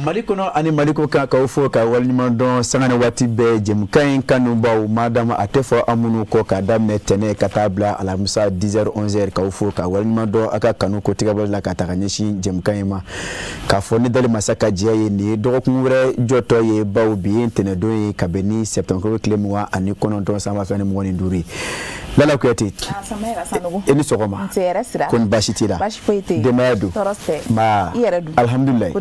Mali kɔnɔ ani Mali kɔkan, k'aw fo ka waleɲuman dɔn sanga ni waati bɛɛ. Jɛmukan in kanubaw, madama a tɛ fɔ an minnu kɔ, k'a daminɛ tɛnɛ ka taa bila alamisa 10h 11h, k'aw fo ka waleɲuman dɔn a ka kanu ko tigɛbali la ka ta ka ɲɛsin jɛmukan in ma. K'a fɔ ni dali masa ka jɛ ye, nin ye dɔgɔkun wɛrɛ jɔtɔ ye, baw bi ye ntɛnɛdon ye ka bɛn ni septembre tile 29 san 2025 ye. Lala Kuyate, e ni sɔgɔma. Ko ni baasi t'i la? Denbaya dun? Nba, alihamudulilayi,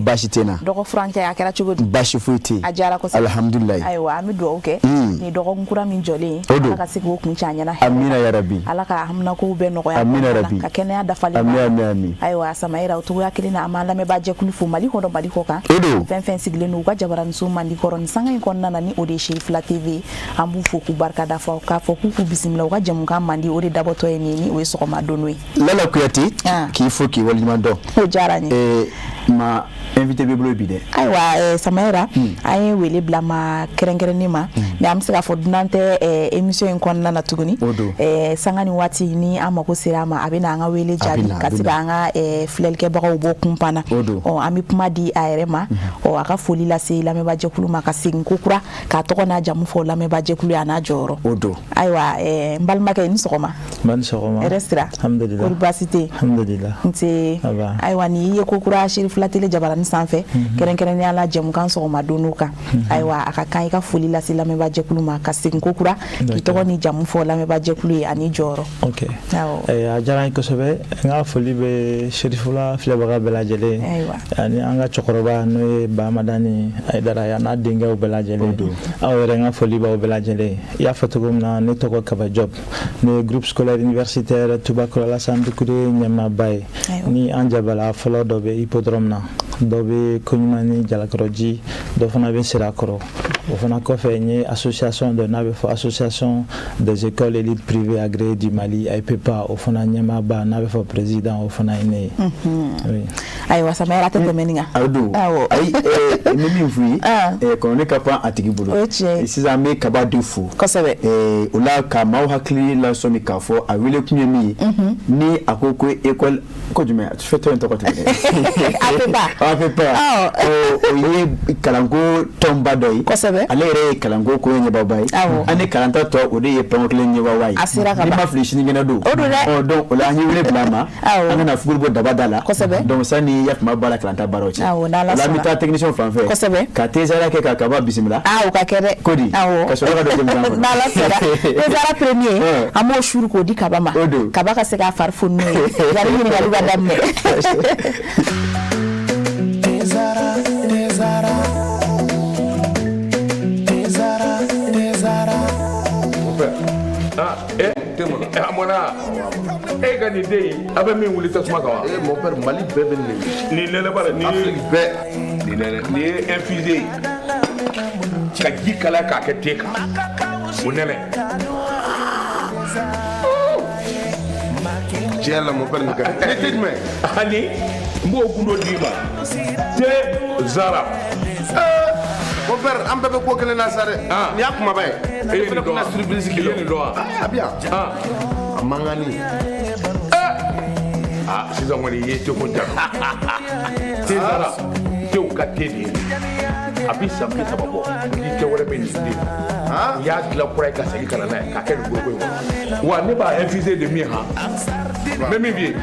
baasi tɛ n na. Dɔgɔ furancɛ a kɛra cogo di? Baasi foyi tɛ yen. A diyara kosɛbɛ. Alihamudulilayi. Ayiwa, an bɛ dugawu kɛ ni dɔgɔkun kura min jɔlen ye, Ala ka se k'o kuncɛ a ɲɛna. Amina yarabi. Ala ka haminakow bɛɛ nɔgɔya. Amina yarabi. Ka kɛnɛya dafalen. Ami, ami, ami. Ayiwa Samayira, o cogoya kelen na, an b'an lamɛnbaa jɛkulu fo Mali kɔnɔ, Mali kɔ kan. O don. Fɛn fɛn sigilen don u ka jabaraniso mandi kɔrɔ nin sanga in kɔnɔna na, ni o de ye Cherifila TV, an b'u fo k'u barikada, fɔ k'a fɔ k'u k'u bisimila u ka jɛmukan mandi, o de dabɔtɔ ye nin ye, ni o ye sɔgɔma don ye. Lala Kuyate, k'i fo k'i waleɲuman dɔn. O diyara n ye. Ma invité b'i bolo bi dɛ. Ayiwa Samayira, an ye wele bila ma kɛrɛnkɛrɛnnen ma, mais an bɛ se k'a fɔ dunan tɛ émission in kɔnɔna na tuguni. O don. Sanga ni waati ni an mako sera a ma, a bɛ na an ka wele jaabi ka se k'an ka filɛlikɛbagaw bɔ kunpan na. O don. Ɔ, an bɛ kuma di a yɛrɛ ma, ɔ, a ka foli lase lamɛnbaajɛkulu ma, ka segin ko kura k'a tɔgɔ n'a jamu fɔ lamɛnbaajɛkulu ye, a n'a jɔyɔrɔ. O don. Ayiwa, n balimakɛ, i ni sɔgɔma. Ba ni sɔgɔma. Hɛrɛ sira? Alhamdulillah. Kori baasi tɛ yen? Alhamdulillah. Nse. Ayiwa, nin ye ko kura Cherifila Télé jabarani sanfɛ, kɛrɛnkɛrɛnnenya la jɛmukan sɔgɔma don'o kan. Ayiwa, a ka kan i ka foli lase lamɛnbaajɛkulu ma, ka segin ko kura k'i tɔgɔ ni jamu fɔ lamɛnbaajɛkulu ye ani jɔyɔrɔ. Ok, a diyara n ye kosɛbɛ. N ka foli bɛ Cherifila filɛbaga bɛɛ lajɛlen ani an ka cɛkɔrɔba, n'o ye Bamadani Hayidara ye, a n'a denkɛw bɛɛ lajɛlen. Aw yɛrɛ, n ka foli b'aw bɛɛ lajɛlen. I y'a fɔ cogo min na, ne tɔgɔ Kaba Diop, ne ye groupe scolaire universitaire Tubakɔrɔ Alassane Doucouré ɲɛmaaba ye. Ni an jabala fɔlɔ dɔ bɛ hippodrome na, dɔ bɛ Koɲuman ni Jalakɔrɔji, dɔ fana bɛ Sirakɔrɔ. O fana kɔfɛ, n ye association dɔ n'a bɛ fɔ Association des écoles élites privées agréées du Mali, AEPEPA, o fana ɲɛmaaba n'a bɛ fɔ président, o fana ye ne ye. Oui. Ayiwa Samayira, a tɛ tɛmɛ nin kan. O don. Ayi, n bɛ min f'u ye, kɔnɔni ka pan a tigi bolo. O ye tiɲɛ ye. Sisan an bɛ Kaba de fo. Kosɛbɛ. O la ka maaw hakili lasɔmi k'a fɔ a wele kun ye min ye, ni a ko ko école ko jumɛn fɛn tɔ in tɔgɔ tuguni? APEPA. APEPA. O ye kalanko tɔnba dɔ ye. Kosɛbɛ. Ale yɛrɛ ye kalanko ko ɲɛbaaba ye. An ni kalanta tɔ, o de ye panko kelen ɲɛbaaba ye. A sera ka ban. N'i ma fili, sinikɛnɛ don. O don dɛ. Ɔ, donc o la an ye wele bila a ma. An kana fuguri bɔ daba da la. Kosɛbɛ. Donc sani yakuma baara kalanta baaraw cɛ. Awɔ, n'Ala O la an bɛ sɔnna. taa technicien fan fɛ. Kosɛbɛ. Ka Tezara kɛ ka Kaba bisimila. Aa, o ka kɛ dɛ. Ko di? Awɔ. Ka sɔrɔ ka don jɛmukan kɔnɔ. N'Ala sɔnna. Tezara premier, an b'o suru k'o di Kaba ma. O don. Kaba ka se k'a fari foni n'o ye. Yanni ɲininkaliw ka daminɛ. Tezara, Tezara, Tezara, Tezara. Ah, eh, a mɔna e ka nin den in, a bɛ min wuli tasuma kan wa? Eh, mon père, Mali bɛɛ bɛ nin. Nin nɛnɛ ba la, nin ye Afrique bɛɛ. Nin nɛnɛ, nin ye infusé ye ka ji kalaya k'a kɛ te kan, o nɛnɛ. Tiɲɛ la, mon père, nin ka di. Ne tɛ jumɛn? Ani n b'o gundo d'i ma, te zara. Mon père, an bɛɛ bɛ ko kelen na sa dɛ. Nin y'a kumaba ye. E ye Ne nin fana dɔn wa? bɛna surprise k'i I ye la. nin dɔn wa? Ah, a bɛ yan. A mankanni. Ah, sisan kɔni i ye teko jaabi. Te zara, tew ka te de ye, a bi san 30 bɔ ni te wɛrɛ bɛ nin den. U y'a dilan kura ye ka segin ka na n'a ye k'a kɛ nin foroko in kɔnɔ wa. Ne b'a infusé de min han, n bɛ min f'i ye,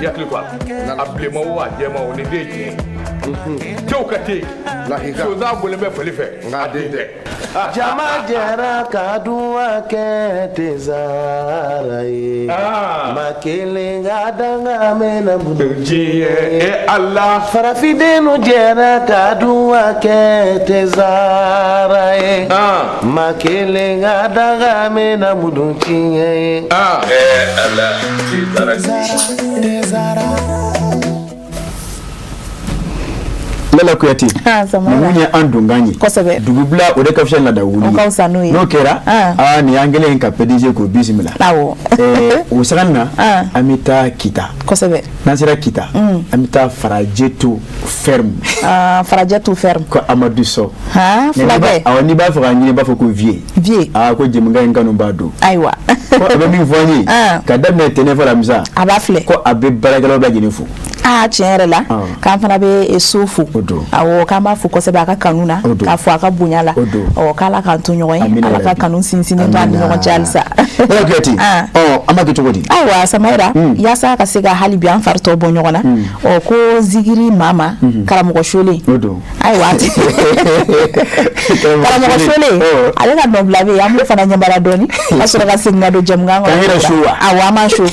i hakili to a la, a bilenman o, a jɛman o, nin den ye tiɲɛ ye, tew ka te. Lahika. Sonsan bɔlen bɛ fali fɛ, Nka a den tɛ. Jama jɛra ka duwa kɛ Tezara ye. Ma kelen ka danga mɛnna bolo. Diɲɛ e Ala. Farafindenw jɛra ka duwa kɛ Tezara ye. Ma kelen ka danga mɛnna bolo tiɲɛ ye. Eh Ala, te zara. Tezara. Lala Kuyate, Ninnu ye an donkan ye. Kosɛbɛ. Dugubila o de ka fisa laada wuli. O ka fisa n'o ye. N'o kɛra, aa nin y'an kɛlen ka PDG k'o bisimila. Awɔ. O sanga na, an bɛ taa Kita. Kosɛbɛ. N'an sera Kita, an bɛ taa Farajɛtu ferme. Farajɛtu ferme. Ko Amadu Sɔ. Fulakɛ. Awɔ, n'i b'a fɛ k'a ɲini i b'a fɔ ko vieux. Vieux. Aa ko jɛmukan in kanu b'a don. Ayiwa. Ko a bɛ min fɔ an ye. Ka daminɛ tɛnɛn fɔ alamisa. A b'a filɛ. Ko a bɛ baarakɛlaw bɛɛ lajɛlen fo. Aa tiɲɛ yɛrɛ la, k'an fana bɛ so fo. Awɔ, k'an b'a fo kosɛbɛ a ka kanu na, k'a fo a ka bonya la. Ɔ k'Ala k'an to ɲɔgɔn ye, Ala ka kanu sinsinnen to an ni ɲɔgɔn cɛ halisa. Lala Kuyate, ɔ an b'a kɛ cogo di? Ayiwa Samayira, yaasa ka se ka hali bi an fari tɔ bɔ ɲɔgɔn na, ɔ ko zikiri maa karamɔgɔ Sole. Ayiwa karamɔgɔ Sole, ale ka nɔbila bɛ yen, an b'o fana ɲɛmara dɔɔni ka sɔrɔ ka segin ka don jɛmukan kɔnɔ. K'an yɛrɛ su wa? Awɔ, an b'an su.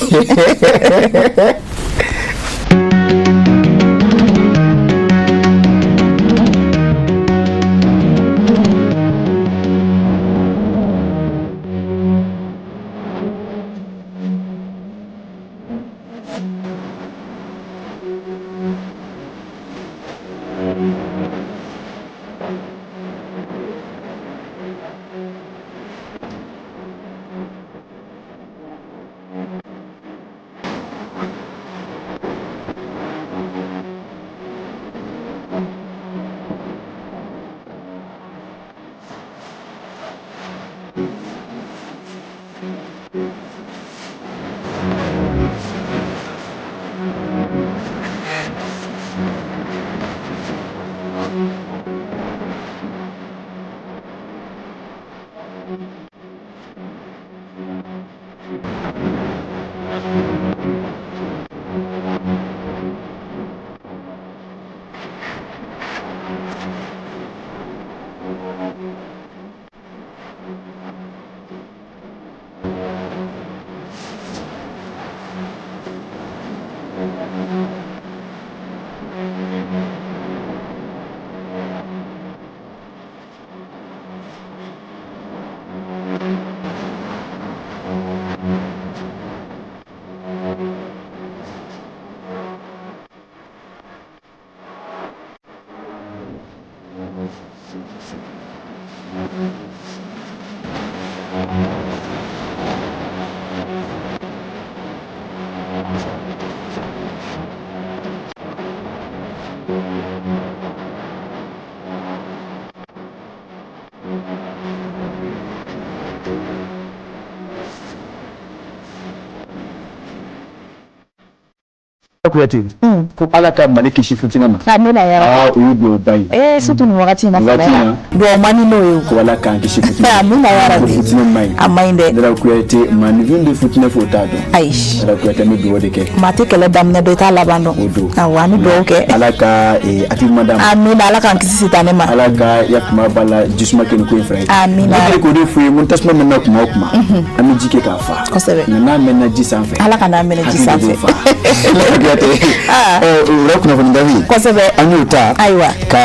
Kuyate, ko Ala ka Mali kisi fitinɛ ma. Amina ya Aa Rabbi. o ye duwawuba ye. Surtout nin wagati in na. Nin waati in na. Duwawu man di n'o ye o. Ko Ala k'an kisi fitinɛ ma. Amina ya Ko Rabbi. fitinɛ man ɲi. A man ɲi dɛ. Lala Kuyate, maaninfin bɛ fitinɛ fɛ o t'a dɔn. Ayi. Lala Kuyate, an bɛ duwawu de kɛ. Maa tɛ kɛlɛ daminɛ dɔn i t'a laban dɔn. O don. Awɔ, an bɛ duwawu kɛ. Ala ka hakili ɲuman d'an ma. Amina, Ala k'an kisi sitanɛ ma. Ala ka yakuma b'a la jisuma kɛ nin ko in fara ye. Amina. Ne k'o de f'u ye, n ko tasuma mɛnna kuma o kuma, an bɛ ji kɛ k'a fa. Kosɛbɛ. Nka n'a mɛnna ji sanfɛ. Ala kana mɛnɛ ji hakili de sanfɛ. b'o fa. Lala Kuyate, ɔ o yɛrɛ kunnafoni gafe. Kosɛbɛ. An y'o ta. Ayiwa. Ka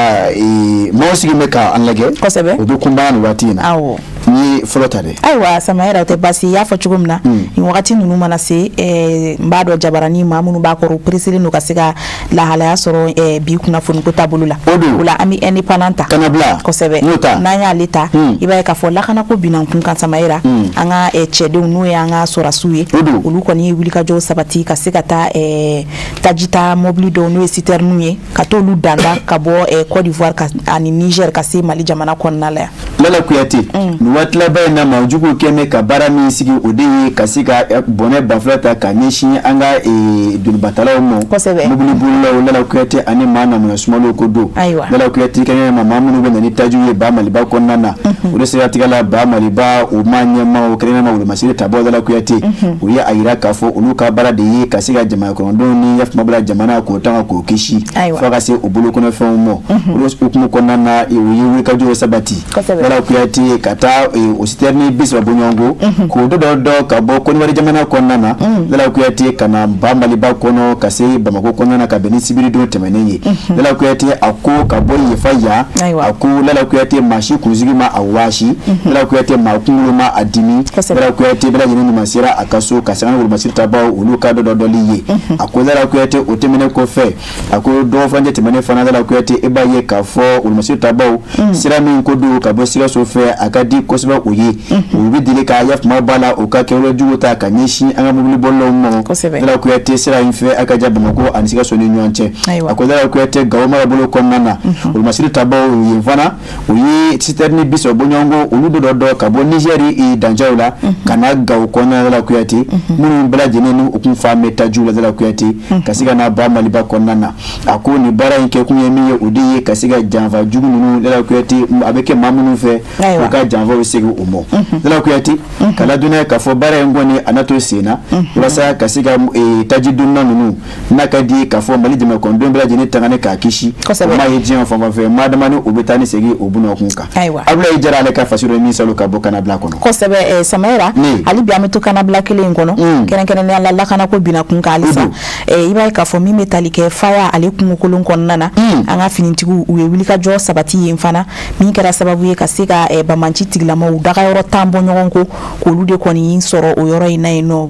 maaw sigilen bɛ k'an lajɛ. Kosɛbɛ. O bɛ kunba nin waati in na. Awɔ. N ye fɔlɔ ta dɛ. Ayiwa Samayira, o tɛ baasi ye, i y'a fɔ cogo min na, nin wagati ninnu mana se, n b'a dɔn jabarani maa minnu b'a kɔrɔ u pereselen don ka se ka lahalaya sɔrɔ bi kunnafoniko taabolo la. O don. O la an bɛ indépendant ta. Kana bila. Kosɛbɛ. N y'o ta. N'an y'ale ta, i b'a ye k'a fɔ lakanako binna kun kan Samayira, an ka cɛdenw n'o ye an ka sɔrɔdasiw ye. O don. Olu kɔni ye wulikajɔw sabati ka se ka taa tajita mobili dɔw n'o ye citernes ye, ka t'olu danda ka bɔ Côte d'Ivoire ani Niger ka se Mali jamana kɔnɔna la yan. Lala Kuyate, nin waati laban in na maajuguw kɛn bɛ ka baara min sigi, o de ye ka se ka bɔnɛ banfula ta ka ɲɛsin an ka donibatalaw ma. Kosɛbɛ. Mobili bolilaw Lala Kuyate ani maa namana sumaliw ko don. Ayiwa. Lala Kuyate kɛnɛ ma maa minnu bɛ na ni tajiw ye ba Maliba kɔnɔna na. O de siratigɛ la ba Maliba o maa ɲɛmaa o kɛrɛnkɛrɛnnenya ma wolomasiri tabaw Lala Kuyate, u ye a yira k'a fɔ olu ka baara de ye ka se ka jamana kɔnɔdenw ni yafama bila jamana k'o tanga k'o kisi. Ayiwa. Fo ka se o bolokɔnɔfɛnw ma. O hukumu kɔnɔna na u ye wulikajɔw sabati. Kosɛbɛ. Lala Kuyate ka taa o sitɛrini 30 bɔɲɔgɔnko k'o dɔ dɔ ka bɔ Kɔdiwari jamana kɔnɔna na, Lala Kuyate, ka na ba Maliba kɔnɔ ka se Bamakɔ kɔnɔna na ka bɛn ni sibiridon tɛmɛnen ye. Lala Kuyate a ko ka bɔ yefa yan, a ko Lala Kuyate, maa si kunsigi ma a waasi, Lala Kuyate, maa kunkolo ma a dimi. Lala Kuyate, bɛɛ lajɛlen ɲuman sera a ka so ka sanga ni wolomasiri tabaw olu ka dɔ dɔ dɔli ye. A ko Lala Kuyate, o tɛmɛnen kɔfɛ, a ko dɔgɔfurancɛ tɛmɛnen fana, Lala Kuyate, e b'a ye k'a fɔ wolomasiri tabaw sira min ko don ka bɔ Sikaso fɛ, a ka di kosɛbɛ o ye. U bɛ deli ka yafama b'a la u ka kɛwale jugu ta ka ɲɛsin an ka mobilibolilaw ma, Lala Kuyate, sira in fɛ a ka jan Bamakɔ ani Sikaso ni ɲɔgɔn cɛ. A ko Lala Kuyate, Gawo marabolo kɔnɔna na, wolomasiri tabaw yen fana, u ye sitɛrini 30 bɔɲɔgɔnko olu dɔ dɔ ka bɔ Nizɛri dancɛw la ka na Gawo kɔnɔna, Lala Kuyate, minnu bɛɛ lajɛlen ni u kun fa bɛ tajiw la, Lala Kuyate, ka se ka na ba Maliba kɔnɔna na. A ko nin baara in kɛkun ye min ye, o de ye ka se ka janfa jugu ninnu, Lala Kuyate, a bɛ kɛ maa minnu fɛ, u ka janfaw segin u ma. Lala Kuyate, ka ladɔnniya k'a fɔ baara in kɔni a na to sen na walasa ka se ka taji donna ninnu n'a ka di k'a fɔ Mali jamana kɔnɔdenw bɛɛ lajɛlen tangani k'a kisi o ma ye diɲɛ fan fan fɛ, madama ni u bɛ taa ni segin o bunakun kan. Abulayi Jara, ale ka fasiri min salo ka bɔ Kanabila kɔnɔ. Kosɛbɛ, Samayira. Hali bi an bɛ to Kanabila kelen in kɔnɔ, kɛrɛnkɛrɛnnenya la lakanako binakun kan halisa. I b'a ye k'a fɔ min bɛ tali kɛ Faya ale kungokolon kɔnɔna na, an ka finitigiw u ye wulikajɔ sabati yen fana, min kɛra sababu ye ka se ka banbaanci tigilamaw dagayɔrɔ 10 bɔ ɲɔgɔn ko k'olu de kɔni sɔrɔ o yɔrɔ in na yen nɔ.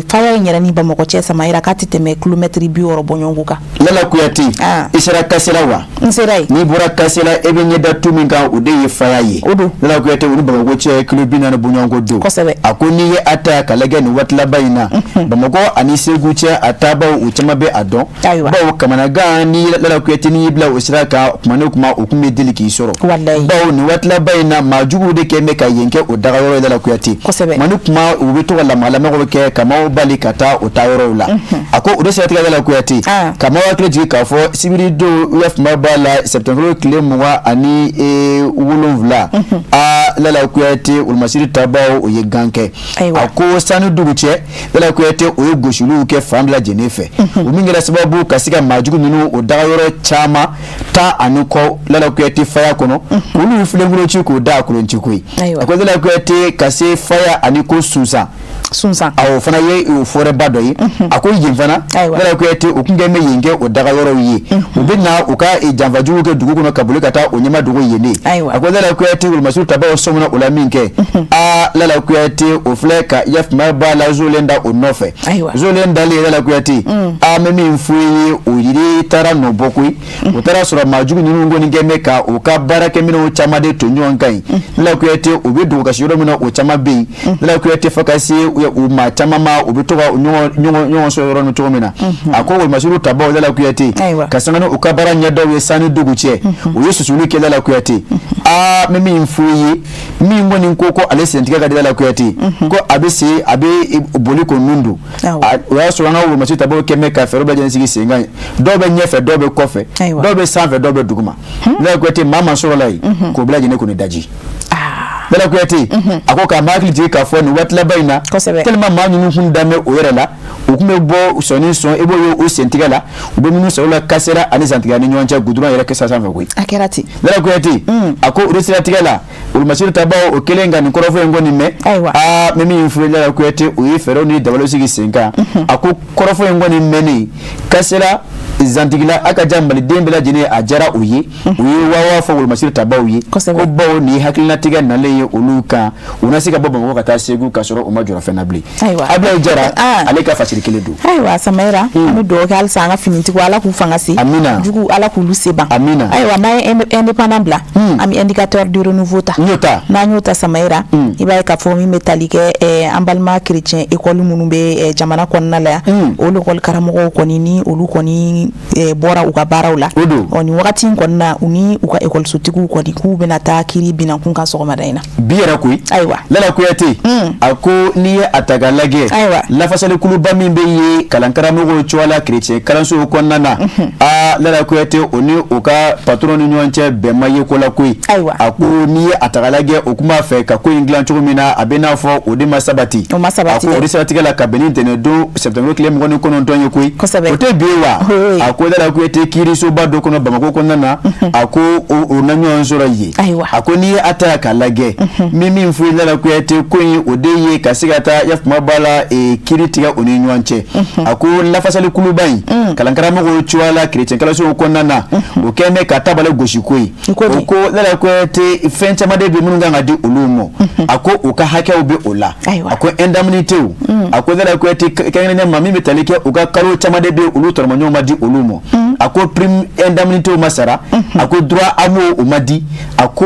Faya in yɛrɛ ni Bamakɔ cɛ, Samayira, k'a tɛ tɛmɛ kilomɛtiri 60 bɔ ɲɔgɔn kan. Lala Kuyate, i sera Kasela wa? N sera yen. N'i bɔra Kasela, e bɛ ɲɛda tu min kan, o de ye Faya ye. O don. Lala Kuyate, o ni Bamakɔ cɛ kilo 40 bɔɲɔgɔnko don. A ko n'i ye a ta ka lajɛ nin waati laban in na, Bamakɔ ani Segu cɛ, a taabaw u caman bɛ a dɔn. Bawo kamanagan ni Lala Kuyate n'i y'i bila o sira kan kuma ni kuma, o kun bɛ deli k'i sɔrɔ. Bawo nin waati laban in na, maa juguw de kɛlen bɛ ka yen kɛ o dagayɔrɔ ye, Lala Kuyate. Kuma ni kuma, u bɛ to ka lamagalamaw kɛ ka maaw bali ka taa o taa yɔrɔw la. A ko o de siratigɛ, Lala Kuyate, ka maaw hakili jigin k'a fɔ sibiri don, yafama b'a la, septembre tile 27, aa Lala Kuyate, wolomasiri tabaw o ye gan kɛ. A ko sani dugu cɛ, Lala Kuyate, o ye gosiliw kɛ fan bɛɛ lajɛlen fɛ, o min kɛra sababu ka se ka maajugu ninnu o dagayɔrɔ caman 10 ani kɔ, Lala Kuyate, Faya kɔnɔ, olu filenkolo ci k'o da a kolon ci koyi. A ko Lala Kuyate, ka se Faya ani ko Sunsan. Sunsan. Awɔ, o fana ye o forêt ba dɔ ye. A ko yen fana, Lala Kuyate, u kun kɛlen bɛ yen kɛ o dagayɔrɔw ye. U bɛ na u ka janfajugu kɛ dugu kɔnɔ ka boli ka taa o ɲɛma dogo yen de. A ko Lala Kuyate, wolomasiri tabaw sɔmina o la min kɛ, aa Lala Kuyate, o filɛ ka yafama b'a la zolen da o nɔfɛ. Zolen dalen, Lala Kuyate, aa n bɛ min fɔ i ye, o yiri taara nɔ bɔ koyi. U taara sɔrɔ maajugu ninnu kɔni kɛlen bɛ ka u ka baarakɛminɛnw caman de to ɲɔgɔn kan yen. Lala Kuyate, u bɛ dogo kasi yɔrɔ min na, o caman bɛ yen. Lala Kuyate, fo ka se u maa caman ma, u bɛ to ka ɲɔgɔn sɔrɔ yɔrɔ min cogo min na. A ko wolomasiri tabaw, Lala Kuyate, ka sanga ni u ka baara ɲɛdaw ye, sani dugu cɛ, u ye susuli kɛ, Lala Kuyate. Aa n bɛ min fɔ i ye, min kɔni ko ko ale sentigɛ ka di, Lala Kuyate, ko a bɛ se a bɛ boli ko nun don. O y'a sɔrɔ an ka wolomasiri tabaw kɛlen bɛ ka fɛɛrɛ bɛɛ lajɛlen sigi sen kan. Dɔw bɛ ɲɛfɛ, dɔw bɛ kɔfɛ, dɔw bɛ sanfɛ, dɔw bɛ duguma. Lala Kuyate, maa ma sɔrɔla yen k'o bɛɛ lajɛlen kɔni daji. Lala Kuyate, a ko k'a ma hakili jigin k'a fɔ nin waati laban in na, tellement maa ninnu kun dan bɛ o yɛrɛ la, u tun bɛ bɔ sɔn ni sɔn, i b'o ye o sentigɛ la, u bɛ minnu sɔrɔ la Kasera ani Zantigiya ni ɲɔgɔn cɛ goudron yɛrɛ kɛ sanfɛ koyi. A kɛra ten. Lala Kuyate, a ko o de siratigɛ la, wolomasiri tabaw o kɛlen ka nin kɔrɔfɔ in kɔni mɛn, aa n bɛ min fɔ Lala Kuyate, o ye fɛɛrɛw ni dabaliw sigi sen kan. A ko kɔrɔfɔ in kɔni mɛnnen Kasera Zantigila, a ka ja maliden bɛɛ lajɛlen, a diyara u ye. U ye wawa fɔ wolomasiri tabaw ye ko bawo nin hakilinatigɛ nalen ye olu kan, u na se ka bɔ Bamakɔ ka taa Segu ka sɔrɔ u ma jɔrɔ fɛn na bilen. Abulayi Jara, ale ka fasiri kelen don. Ayiwa Samayira, an bɛ dugawu kɛ halisa an ka finitigiw, Ala k'u fanga se. Amina. Jugu, Ala k'olu se ban. Amina. Ayiwa, n'an ye indépendant bila, an bɛ indicateur du renouveau ta. N y'o ta. N'an y'o ta, Samayira, i b'a ye k'a fɔ min bɛ tali kɛ an balima chrétien école minnu bɛ jamana kɔnɔna la yan, o l'école karamɔgɔw kɔni ni olu kɔni bɔra u ka baaraw la. O don. Ɔ nin wagati in kɔni na, u ni u ka ekɔlisotigiw kɔni k'u bɛna taa kiiri binankun kan sɔgɔmada in na. Bi yɛrɛ koyi. Ayiwa. Lala Kuyate, a ko n'i ye a ta k'a lajɛ, lafasalikuluba min bɛ yen kalankaramɔgɔw cogoya la chrétien kalansow kɔnɔna na, aa Lala Kuyate, o ni u ka patron ni ɲɔgɔn cɛ bɛn ma ye ko la koyi. A ko n'i ye a ta k'a lajɛ, o tun b'a fɛ ka ko in dilan cogo min na, a bɛ n'a fɔ o de ma sabati. O ma sabati. A ko o de siratigɛ la, ka bɛn ni ntɛnɛndon septembre tile 29 ye koyi. O tɛ bi ye wa? A ko Lala Kuyate, kiirisoba dɔ kɔnɔ Bamakɔ kɔnɔna na, a ko o na ɲɔgɔn sɔrɔ yen. A ko n'i ye a ta k'a lajɛ, min fɔ Lala Kuyate, ko in o de ye ka se ka taa yafama b'a la kiiri tigɛ u ni ɲɔgɔn cɛ. A ko lafasali kuluba in kalankaramɔgɔw cogoya la kerecɛn kalansow kɔnɔna na, o kɛlen bɛ ka tabale gosi ko ye. O ko Lala Kuyate, fɛn caman de bɛ minnu kan ka di olu ma, a ko u ka hakɛw bɛ o la. A ko indemnité, a ko Lala Kuyate, kɛrɛnkɛrɛnnenya ma min bɛ tali kɛ u ka kalo caman de bɛ olu tɔrɔmɔɲɔgɔnw ma di olu ma. A ko prime indemnité ma sara, a ko droit AMO o ma di, a ko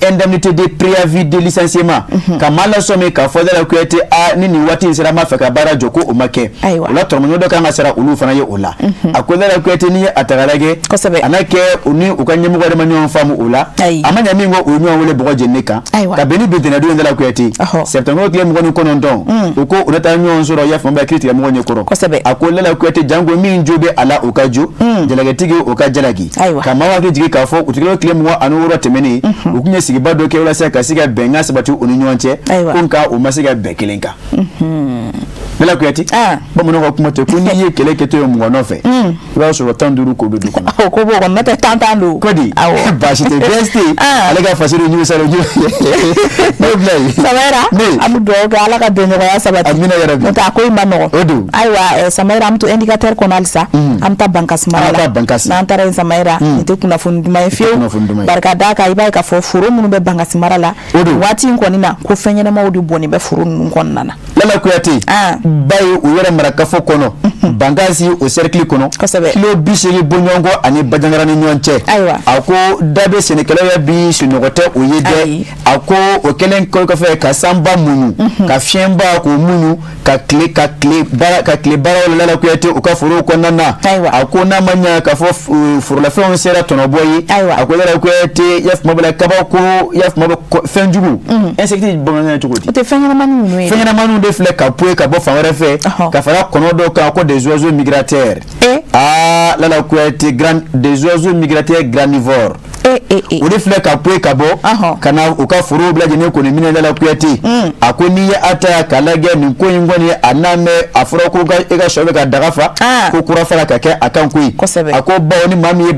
indemnité de préavis de licenciement, ka maa lasɔmi k'a fɔ Lala Kuyate, a ni nin waati in sera, an b'a fɛ ka baara jɔ, ko o ma kɛ. O la tɔrɔmɔɲɔgɔn dɔ kan ka sara olu fana ye o la. A ko Lala Kuyate, n'i ye a ta k'a lajɛ, a n'a kɛ u ni u ka ɲɛmɔgɔ yɛrɛ ma ɲɔgɔn faamu o la. A ma ɲɛ min kɔ, u ye ɲɔgɔn wele bɔgɔ jeninen kan ka bɛn ni bi tɛnɛdon ye, Lala Kuyate, septembre tile 29, u ko u na taa ɲɔgɔn sɔrɔ yafama bɛ kiiri tigɛ mɔgɔ ɲɛkɔrɔ. A ko Lala Kuyate, janko min jo bɛ a la, o ka jo, jalakitigi o ka jalaki. Ka maa hakili jigin k'a fɔ u tigɛ tile 26 tɛmɛnen, u tun ye sigiba dɔ kɛ walasa ka se ka bɛnkan sabati u ni ɲɔgɔn cɛ, ko nka u ma se ka bɛn kelen kan. Lala Kuyate, bamananw ka kuma tɛ ko n'i ye kɛlɛ kɛtɔ ye mɔgɔ nɔfɛ, i b'a sɔrɔ 15 ko bɛ du kɔnɔ. O ko b'o kɔnɔ, n'o tɛ tan tan don. Ko di, baasi tɛ, BST ale ka fasiri ɲugu salo ɲugu n'o bila yen. Samayira, an bɛ dugawu kɛ Ala ka bɛnɲɔgɔnya sabati. Amina yarabi. N'o tɛ a ko in ma nɔgɔn. O don. Ayiwa Samayira, an bɛ to indicateur kɔnɔ halisa. An bɛ taa Bankasi mara la. An bɛ taa Bankasi. N'an taara yen Samayira, nin tɛ kunnafoni duman ye fiyewu. Kunnafoni duman ye. Barika d'a kan, i b'a ye k'a fɔ foro minnu bɛ Bankasi mara la. O don. Waati in kɔni na, ko fɛn ɲɛnamaw de bɔnnen bɛ foro ninnu kɔnɔna na. Lala Kuyate, ba ye u yɛrɛ marakafo kɔnɔ, Bankasi o cercle kɔnɔ, kilo 80 bɔɲɔgɔnkɔ ani Bajangara ni ɲɔgɔn cɛ. A ko da bɛ sɛnɛkɛlaw ya bi, sunɔgɔ tɛ o ye dɛ. A ko o kɛlen kɔfɛ ka sanba muɲu, ka fiɲɛba k'o muɲu, ka tile baaraw la, Lala Kuyate, u ka forow kɔnɔna na. A ko n'a ma ɲɛ k'a fɔ forolafɛnw sera tɔnɔbɔ ye, a ko Lala Kuyate, yafama bɛ la kabako, yafama bɛ fɛnjugu insecte bamanankan ye cogo di? O tɛ fɛn ɲɛnamanin ninnu ye. Fɛn ɲɛnamaninw de filɛ ka poye ka bɔ fan wɛrɛ fɛ, ka fara kɔnɔ dɔw kan, ko des oiseaux migrateurs. Aa Lala Kuyate, grand des oiseaux migrateurs granivores, o de filɛ ka poye ka bɔ ka na u ka forow bɛɛ lajɛlen kɔni minɛ. Lala Kuyate, a ko n'i ye a ta k'a lajɛ, nin ko in kɔni, a n'a mɛn a fɔra ko e ka sɔ bɛ ka daga fa, ko kura fara ka kɛ a kan koyi. A ko bawo ni maa min ye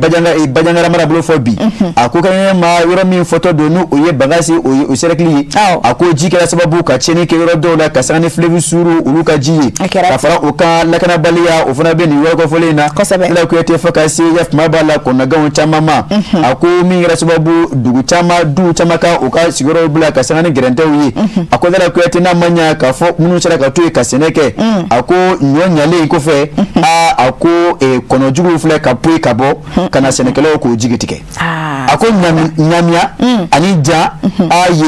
Bajangara mara bolo fɔ bi, a ko kɛnɛ ma yɔrɔ min fɔtɔ don, ni o ye Bankasi o ye o cercle ye. A ko ji kɛra sababu ka tiɲɛni kɛ yɔrɔ dɔw la, ka sanga ni fleuve Suru olu ka ji ye, ka fara o kan lakanabaliya o fana bɛ nin yɔrɔ kɔfɔlen in na. Lala Kuyate, fo ka se yafama b'a la kɔnɔnaganw caman ma. A ko min kɛra sababu dugu caman, du caman ka u ka sigiyɔrɔw bila ka sanga ni gɛrɛntɛw ye. A ko Lala Kuyate, n'a ma ɲɛ k'a fɔ minnu sera ka to yen ka sɛnɛ kɛ, a ko ɲɔ ɲalen kɔfɛ, a ko kɔnɔjuguw filɛ ka poyi ka bɔ ka na sɛnɛkɛlaw k'o jigi tigɛ. A ko ɲamiya ani ja a ye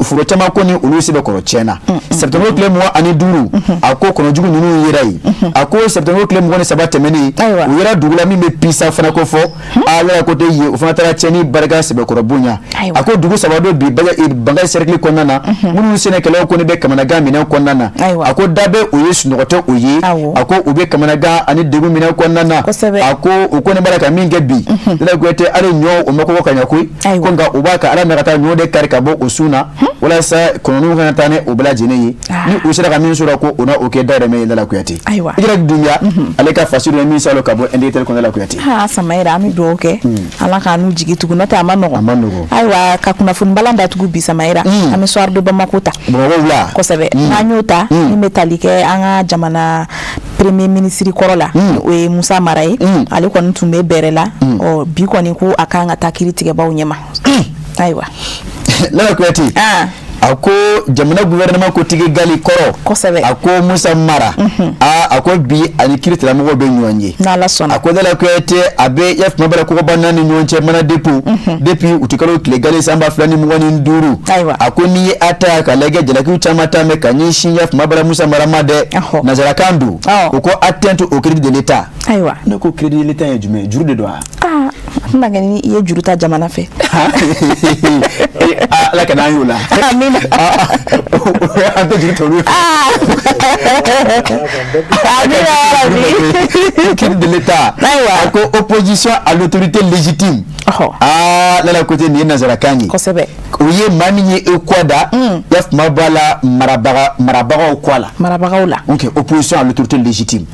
foro caman ko ni olu sɛbɛkɔrɔ tiɲɛna septembre tile 25. A ko kɔnɔjugu ninnu yera yen. A ko septembre tile 23 tɛmɛnen, u yera dugu la min bɛ Pisa fana ko fɔ a Lala ko tɛ yen, o fana taara tiɲɛni barika sɛbɛkɔrɔ bonya. A ko dugu saba dɔ bi Bankasi cercle kɔnɔna na, minnu sɛnɛkɛlaw kɔni bɛ kamanagan minɛn kɔnɔna na. A ko da bɛ o ye, sunɔgɔ tɛ o ye. A ko u bɛ kamanagan ani degun minɛn kɔnɔna na. A ko u kɔni b'a la ka min kɛ bi, Lala Kuyate, hali ɲɔ o ma kɔgɔ ka ɲɛ koyi, ko nka u b'a ka ala minɛ ka taa ɲɔ de kari ka bɔ o sun na walasa kɔnɔniw kana taa ni o bɛɛ lajɛlen ye. Ni u sera ka min sɔrɔ, ko o na o kɛ dayɛlɛmɛ ye. Lala Kuyate, i yɛrɛ Dunbiya, ale ka fasiri ye min salo ka bɔ indicateur kɔnɔ, Lala Kuyate. Samayira, an bɛ dugawu kɛ Ala k'an n'u jigi tugu, n'o tɛ a ma nɔgɔn. A ma nɔgɔn. Ayiwa, ka kunnafoni balan datugu bi Samayira, an bɛ Soir de Bamako ta. Bamakɔ wula. Kosɛbɛ. N'an y'o ta, min bɛ tali kɛ an ka jamana premier ministre kɔrɔ la, o ye Musa Mara ye. Ale kɔni tun bɛ bɛrɛ la. Ɔ bi kɔni, ko a kan ka taa kiiri tigɛbaw ɲɛma. Ayiwa. Lala Kuyate, a ko jamana gouvernement kotigi gali kɔrɔ. A ko Musa Mara, a ko bi ani kiiritigɛlamɔgɔw bɛ ɲɔgɔn ye. N'Ala sɔnna. A ko Lala Kuyate, a bɛ yafama bala kogoba naani ɲɔgɔn cɛ mana dépôt depuis utikalo tile gali san 2025. A ko n'i ye a ta ka lajɛ, jalakiw caman ta mɛn ka ɲɛsin yafama bala Musa Mara ma dɛ. Nanzarakan don, o ko atteinte au crédit de l'État. Ne ko crédit de l'État ye jumɛn ye? Juru de don wa? A tɛna kɛ ni i ye juru ta jamana fɛ. Ala ka n'an y'o la. Amina. An tɛ juru ta olu fɛ. Amina yarabi. Crédit de l'État. A ko opposition à l'autorité légitime. Aa, Lala Kuyate, nin ye nanzarakan ye. O ye maa min ye e kɔ da, yafama b'a la, marabagaw kɔ la. Marabagaw la. Ok, opposition à l'autorité légitime.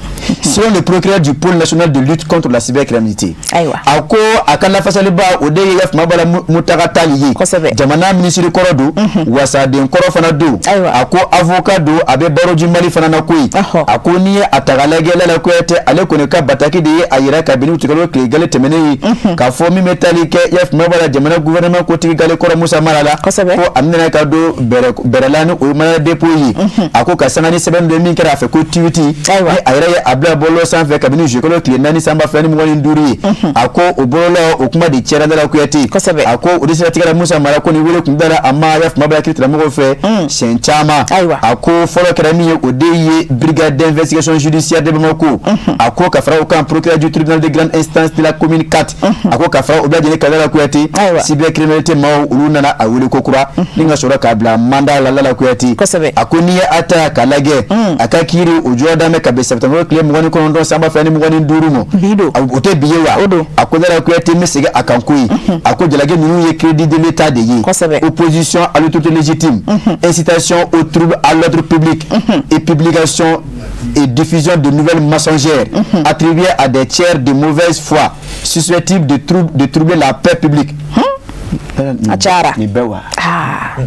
Selon le procureur du pôle national de lutte contre la cybercriminalité. Ayiwa. A ko a ka lafasaliba, o de ye yafama b'a la, Mutaga Tall ye. Jamana minisiri kɔrɔ don, wasaden kɔrɔ fana don. Ayiwa. A ko avocat don, a bɛ barreau du Mali fana na koyi. A ko n'i ye a ta k'a lajɛ, Lala Kuyate, ale kɔni ka bataki de ye a yira kabini utikalo tile gale tɛmɛnen ye, k'a fɔ min bɛ tali kɛ, yafama b'a la, jamana gouvernement kotigi gale kɔrɔ Musa Mara la. Ko a minɛ ka don bɛrɛ la ni o ye mandat dépôt ye. A ko ka sanga ni sɛbɛn dɔ min kɛra a fɛ ko tweet ni a yɛrɛ ye a bila bɔlɔlɔ sanfɛ kabini juillet kalo tile 4 san 2025 ye. A ko o bɔlɔlɔ o kuma de cɛra, Lala Kuyate. A ko o de siratigɛ la, Musa Mara ko ni wele kun dara a ma, yafama b'a la, kiiritigɛlamɔgɔw fɛ siɲɛ caman. A ko fɔlɔ kɛra min ye, o de ye brigade d'investigation judiciaire de Bamako. A ko ka fara o kan, procureur du tribunal de grande instance de la commune 4. A ko ka fara o bɛɛ lajɛlen kan, Lala Kuyate, cybercriminalité maaw, olu nana a wele ko kura ni ka sɔrɔ k'a bila mandat la, Lala Kuyate. A ko n'i ye a ta k'a lajɛ, a ka kiiri o jɔ daminɛ ka bɛn septembre tile 29 san 2025 ma. Bi don. O tɛ bi ye wa? O don. A ko Lala Kuyate, n bɛ segin a kan koyi, a ko jalaki ninnu ye crédit de l'État de ye. Opposition à l'autorité légitime, incitation au trouble à l'ordre public et publication et diffusion de nouvelles mensongères attribuées à des tiers de mauvaise foi susceptibles de troubler la paix publique. A cayara. Nin bɛɛ wa? Aa,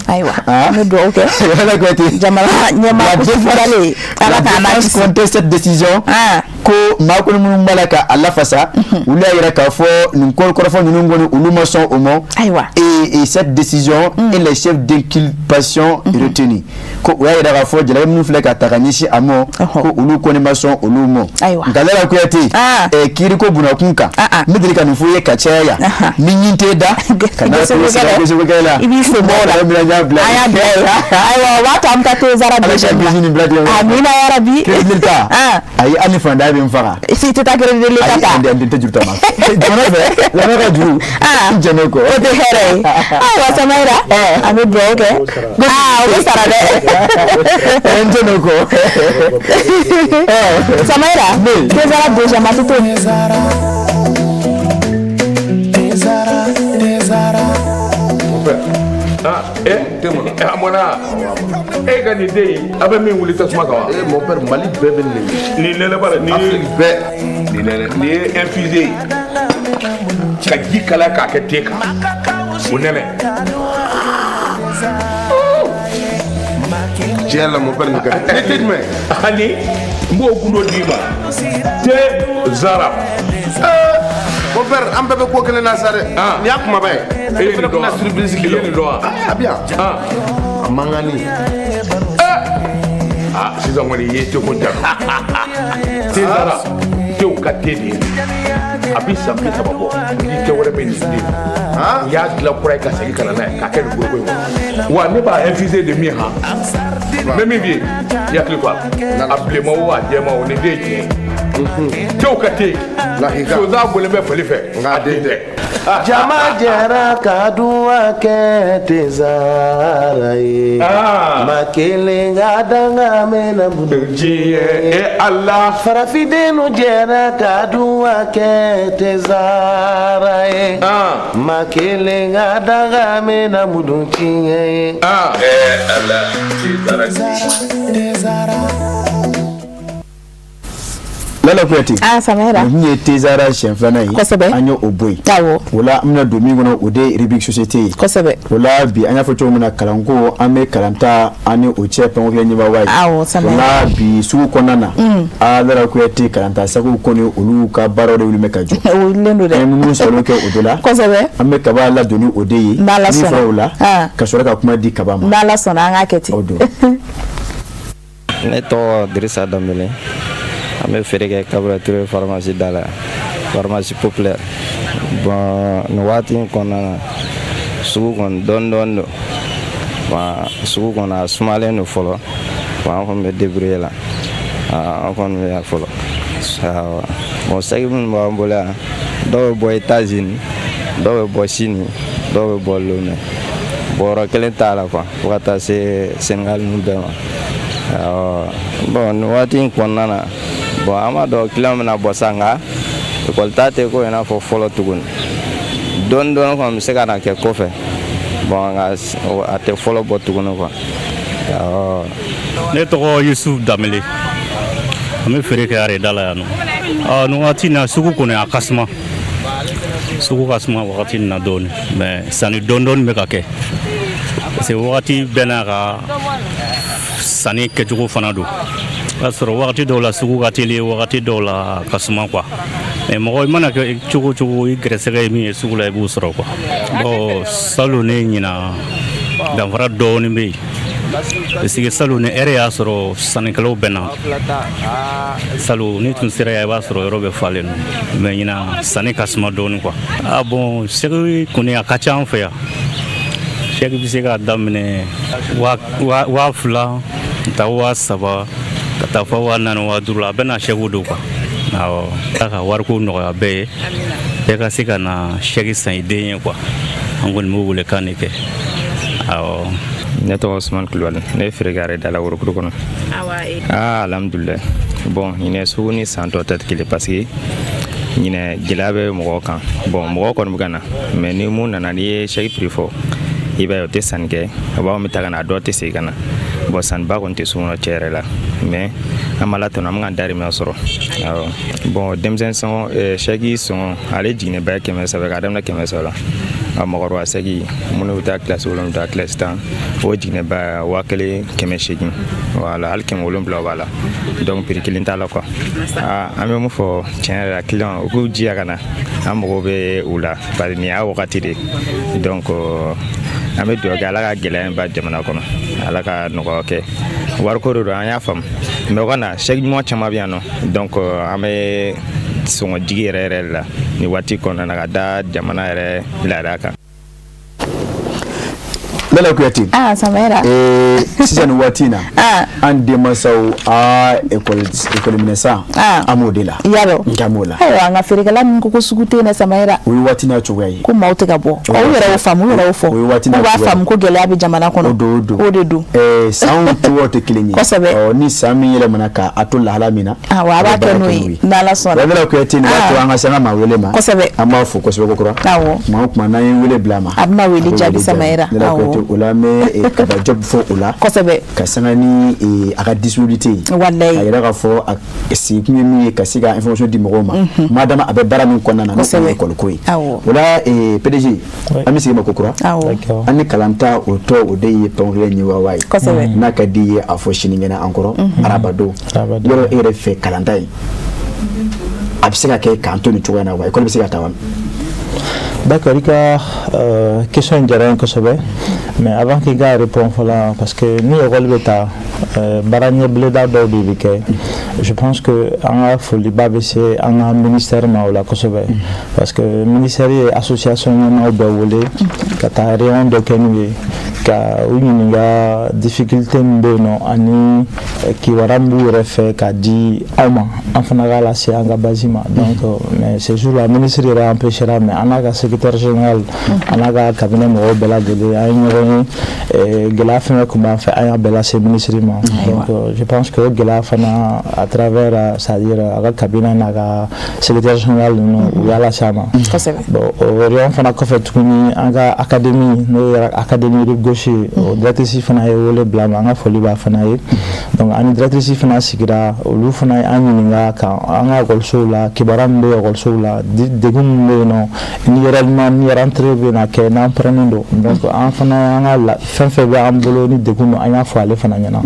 ayiwa, an bɛ dugawu kɛ. Lala Kuyate. Jamana ɲɛmaa kutufɔlen, Ala La k'an n'a défense kisi. conteste cette décision. Ko maa kɔni minnu b'a la ka a lafasa, olu y'a yira k'a fɔ nin ko kɔrɔfɔ ninnu kɔni, olu ma sɔn o ma. Et cette décision et les chefs d'inculpation retenus, ko o y'a yira k'a fɔ jalaki minnu filɛ ka ta ka ɲɛsin a ma, ko olu kɔni ma sɔn olu ma. Nka Lala Kuyate, kiiriko bunakun kan, n bɛ deli ka nin fɔ i ye ka caya yan, ni ɲin t'e da, ka na Gosigo kɛ la. I b'i sen bɔ o la. N y'a bila. An y'a bila yen. Ayiwa, o b'a to an bɛ taa Tezara. Ala ka bisi nin bila tigɛ. Amina yarabi. Crédit de l'État. Ayi, hali ni fandaya bɛ n faga. Si tɛ taa crédit de l'État ta. Ayi, n tɛ juru ta ma. Jamana fɛ, jamana ka juru. N jɛn n'o kɔ. O tɛ hɛrɛ ye. Ayiwa Samayira, an bɛ dugawu kɛ. Aa, o bɛ sara dɛ. N jɛn n'o kɔ. Samayira, Tezara deuxième, a tɛ to. Tezara, Tezara. Mon père. Ah, eh, a mɔna e ka nin den in, a bɛ min wuli tasuma kan wa? Eh, mon père, Mali bɛɛ bɛ nin de. Nin nɛnɛ b'a la, nin ye Afrique bɛɛ. Nin nɛnɛ, nin ye infusé ye ka ji kalaya k'a kɛ te kan, o nɛnɛ. Tiɲɛ la, mon père, nin ka di. Ni te jumɛn? Ani n b'o gundo d'i ma, te zara. Mon père, an bɛɛ bɛ ko kelen na sa dɛ. Nin y'a kumaba ye. E ye nin fana dɔn wa? tɛna surprise I k'i la. ye nin dɔn wa? A bɛ yan. A mankanni. Ah, sisan kɔni i ye teko jaabi. Te zara, tew ka te de ye. A bi san 30 bɔ, ni te wɛrɛ bɛ nin den. U y'a dilan kura ye ka segin ka na n'a ye k'a kɛ nin foroko in kɔnɔ. Wa ne b'a infuser de min han. N bɛ min f'i ye, i hakili to a la. A bilenman o, a jɛman o, nin den ye tiɲɛ ye. Tew ka te. Lahika. Sonsan bɔlen bɛ fali fɛ. Nka a den tɛ. Jama jɛra ka duwa kɛ Tezara ye. Ma kelen ka danga mɛnna bolo. Diɲɛ e Ala. Farafindenw jɛra ka duwa kɛ Tezara ye. Ma kelen ka danga mɛnna mudu tiɲɛ ye. Eh Ala, Tezara. Tezara. Lala Kuyate. Ah, Samayira. Nin ye Tezara siɲɛ filanan ye. An ye o bɔ yen. O la, an bɛna don min kɔnɔ, o de ye rubrique société ye. O la bi, an y'a fɔ cogo min na, kalanko, an bɛ kalanta an ni o cɛ pɛnko kelen ɲɛbaa ye. Awɔ, O Samayira. la bi, sugu kɔnɔna na, aa, Lala Kuyate, kalanta sagow kɔni, olu ka baaraw de wuli bɛ ka jɔ. O wulilen don dɛ. An ye minnu sɔrɔ kɛ o de la. An bɛ kaba ladon ni o de ye. N'Ala Min sɔnna. fɔra o la, ka sɔrɔ ka kuma di kaba ma. N'Ala sɔnna, an k'a kɛ ten. O don. Ne tɔgɔ Dirisa Danbele. An bɛ feere kɛ Gabriel Touré pharmacie da la, pharmacie populaire. Bon, nin waati in kɔnɔna na, sugu kɔni dɔɔni dɔɔni don. Bon, sugu kɔni a sumalen don fɔlɔ. Bon, an kɔni bɛ débrouiller la. An kɔni bɛ yan fɔlɔ. Awɔ. Bon, saki minnu b'an bolo yan, dɔw bɛ bɔ États-Unis, dɔw bɛ bɔ Chine, dɔw bɛ bɔ Lomé. Bɔyɔrɔ kelen t'a la quoi, fo ka taa se Sénégal ninnu bɛɛ ma. Awɔ. Bon, nin waati in kɔnɔna na, bon, an b'a dɔn client bɛna bɔ sa, nka école ta tɛ ko i n'a fɔ fɔlɔ tuguni. Dɔɔni dɔɔni kɔni bɛ se ka na kɛ kɔfɛ. Bon, nka a tɛ fɔlɔ bɔ tuguni quoi, awɔ. Ne tɔgɔ Yusuf Danbele. An bɛ feere kɛ arrêt da la yan nɔ. Nin waati in na, sugu kɔni a ka suma, sugu ka suma wagati in na dɔɔni, mais sanni dɔɔni dɔɔni bɛ ka kɛ, parce que wagati bɛɛ n'a ka sanni kɛcogo fana don. O y'a sɔrɔ wagati dɔw la sugu ka teli, wagati dɔw la a ka suma quoi. Mais mɔgɔ i mana kɛ cogo o cogo, i gɛrɛsɛgɛ ye min ye sugu la, i b'o sɔrɔ quoi. Bon, salon ni ɲinan, danfara dɔɔni bɛ yen, parce que salon ni ɛrɛ y'a sɔrɔ sannikɛlaw bɛ na. Salon ni tun sera yan, i b'a sɔrɔ yɔrɔ bɛ falen don, mais ɲinan sanni ka suma dɔɔni quoi. Ah bon, sɛgi kɔni a ka ca an fɛ yan. Sɛgi bɛ se k'a daminɛ 2000 ka taa 3000, ka taa fɔ 4000, 5000 la. A bɛ na sɛgiw don quoi. Awɔ, ala ka wariko nɔgɔya bɛɛ ye, bɛɛ ka se ka na sɛgi san i den ye quoi. An kɔni b'o welekan de kɛ, awɔ. Ne tɔgɔ Usumani Kulubali. Ne ye feere kɛ arrêt da la Worokuru kɔnɔ. Aa, alhamdulilayi. Bon, ɲinɛ sugu ni san tɔ tɛ kelen, parce que ɲinɛ gɛlɛya bɛ mɔgɔw kan. Bon, mɔgɔw kɔni bɛ ka na, mais ni mun nana, n'i ye sɛgi prix fɔ, i b'a ye o tɛ sanni kɛ. O b'a fɔ n bɛ taa ka na, a dɔw tɛ segin ka na. Bon, sanniba kɔni tɛ sugu kɔnɔ tiɲɛ yɛrɛ la, mais an b'Ala tanu, an bɛ ka dahirimɛ sɔrɔ, awɔ. Bon, denmisɛnnin sɔngɔ, sɛgi sɔngɔ, ale jiginnenba ye 300, k'a daminɛ 300 la. A mɔgɔkɔrɔba sɛgi, minnu bɛ taa kilasi 7, taa kilasi 10, o jiginnenba 1800, wala hali 700 b'a la. Donc prix kelen t'a la quoi. Aa, an bɛ mun fɔ tiɲɛ yɛrɛ la, client u k'u jija ka na, an mago bɛ u la, bari nin y'a wagati de. Donc an bɛ dugawu kɛ, Ala ka gɛlɛya in ban jamana kɔnɔ, Ala ka nɔgɔya kɛ. Wariko de don, an y'a faamu, mais u ka na, sɛgi ɲuman caman bɛ yan nɔ. Donc an bɛ sɔngɔ jigi yɛrɛ yɛrɛ de la nin waati kɔnɔna na, ka da jamana yɛrɛ laada kan. Lala Kuyate. Ah, Samayira. Sisan nin waati in na, an denmansaw, aa, école minɛ san, an b'o de la. I y'a dɔn. Nka m'o la. Ayiwa, an ka feerekɛla ninnu ko sugu tɛ yen dɛ, Samayira. O ye waati n'a cogoya ye. Ko maaw tɛ ka bɔ. Ɔ, u yɛrɛ y'o faamu, u yɛrɛ y'o fɔ. O ye waati n'a K'u b'a cogoya ye. faamu ko gɛlɛya bɛ jamana kɔnɔ. O don, o don. O de don. Sanw cogoyaw tɛ kelen ye. Kosɛbɛ. Ɔ, ni san min yɛlɛmana ka a to lahala min na. Awɔ, a b'a a bɛ baara kɛ n'o ye, n'Ala sɔnna. Lala Kuyate, nin b'a to an ka se an ka maa wele ma. Kosɛbɛ. An b'a fo kosɛbɛ kokura. Awɔ. Tuma o tuma n'an ye wele bila a ma. A bɛna wele a bɛ jaabi, Samayira. Lala Awɔ. Kuyate, o la an bɛ Kaba Job fo o la. Kosɛbɛ. Ka sanga ni a ka disponibilité ye. Walayi. Ka yira k'a fɔ a sigikun ye min ye, ka se ka information di mɔgɔw ma. Madama a bɛ baara min kɔnɔna na, n'o ye école ko ye. Awɔ. O la, PDG, an bɛ segin ma kokura. Awɔ. D'accord. An ni kalanta o tɔ, o de ye pɛnkɛrɛn ye wa ye. Kosɛbɛ. N'a ka di i ye, a fɔ sinikɛnɛ an kɔrɔ, araba don. Araba don. Yɔrɔ e yɛrɛ fɛ, kalanta in a bɛ se ka kɛ k'an to nin cogoya in na wa, école bɛ se ka taa wa? D'accord, i ka question in diyara n ye kosɛbɛ, mais avant k'i ka répondre fɔlɔ, parce que ni école bɛ taa, baara ɲɛbileda dɔw de bɛ kɛ. Je pense que an ka foliba bɛ se an ka ministère ma o la kosɛbɛ, parce que ministère ye association ɲɛmaaw bɛɛ wele ka taa réunion dɔ kɛ n'u ye, ka u ɲininka difficulté min bɛ yen nɔ ani kibaruya min b'u yɛrɛ fɛ k'a di aw ma, an fana k'a lase an ka base ma. Donc mais ce jour là, ministre yɛrɛ empêchera, mais an n'a ka secrétaire général, an n'a ka cabinet mɔgɔw bɛɛ lajɛlen, an ye ɲɔgɔn ye. Gɛlɛya fɛn fɛn tun b'an fɛ, an y'a bɛɛ lase ministre ma. Donc je pense que o gɛlɛya fana, à travers, c'est à dire a ka cabinet n'a ka secrétaire général ninnu, u y'a lase a ma. Bon, o réunion fana kɔfɛ tuguni, an ka académie, n'o ye académie Rive Gauche ye, o directrice fana ye wele bila a ma. An ka foli b'a fana ye. Donc ani directrice fana sigira, olu fana ye an ɲininka ka an ka ekɔlisow la, kibaruya min bɛ ekɔlisow la, degun min bɛ yen nɔ, ni réellement ni rentrée bɛ na kɛ, n'an pɛrɛnnen don. Donc an fana, an ka fɛn fɛn bɛ an bolo ni degun don, an y'a fɔ ale fana ɲɛna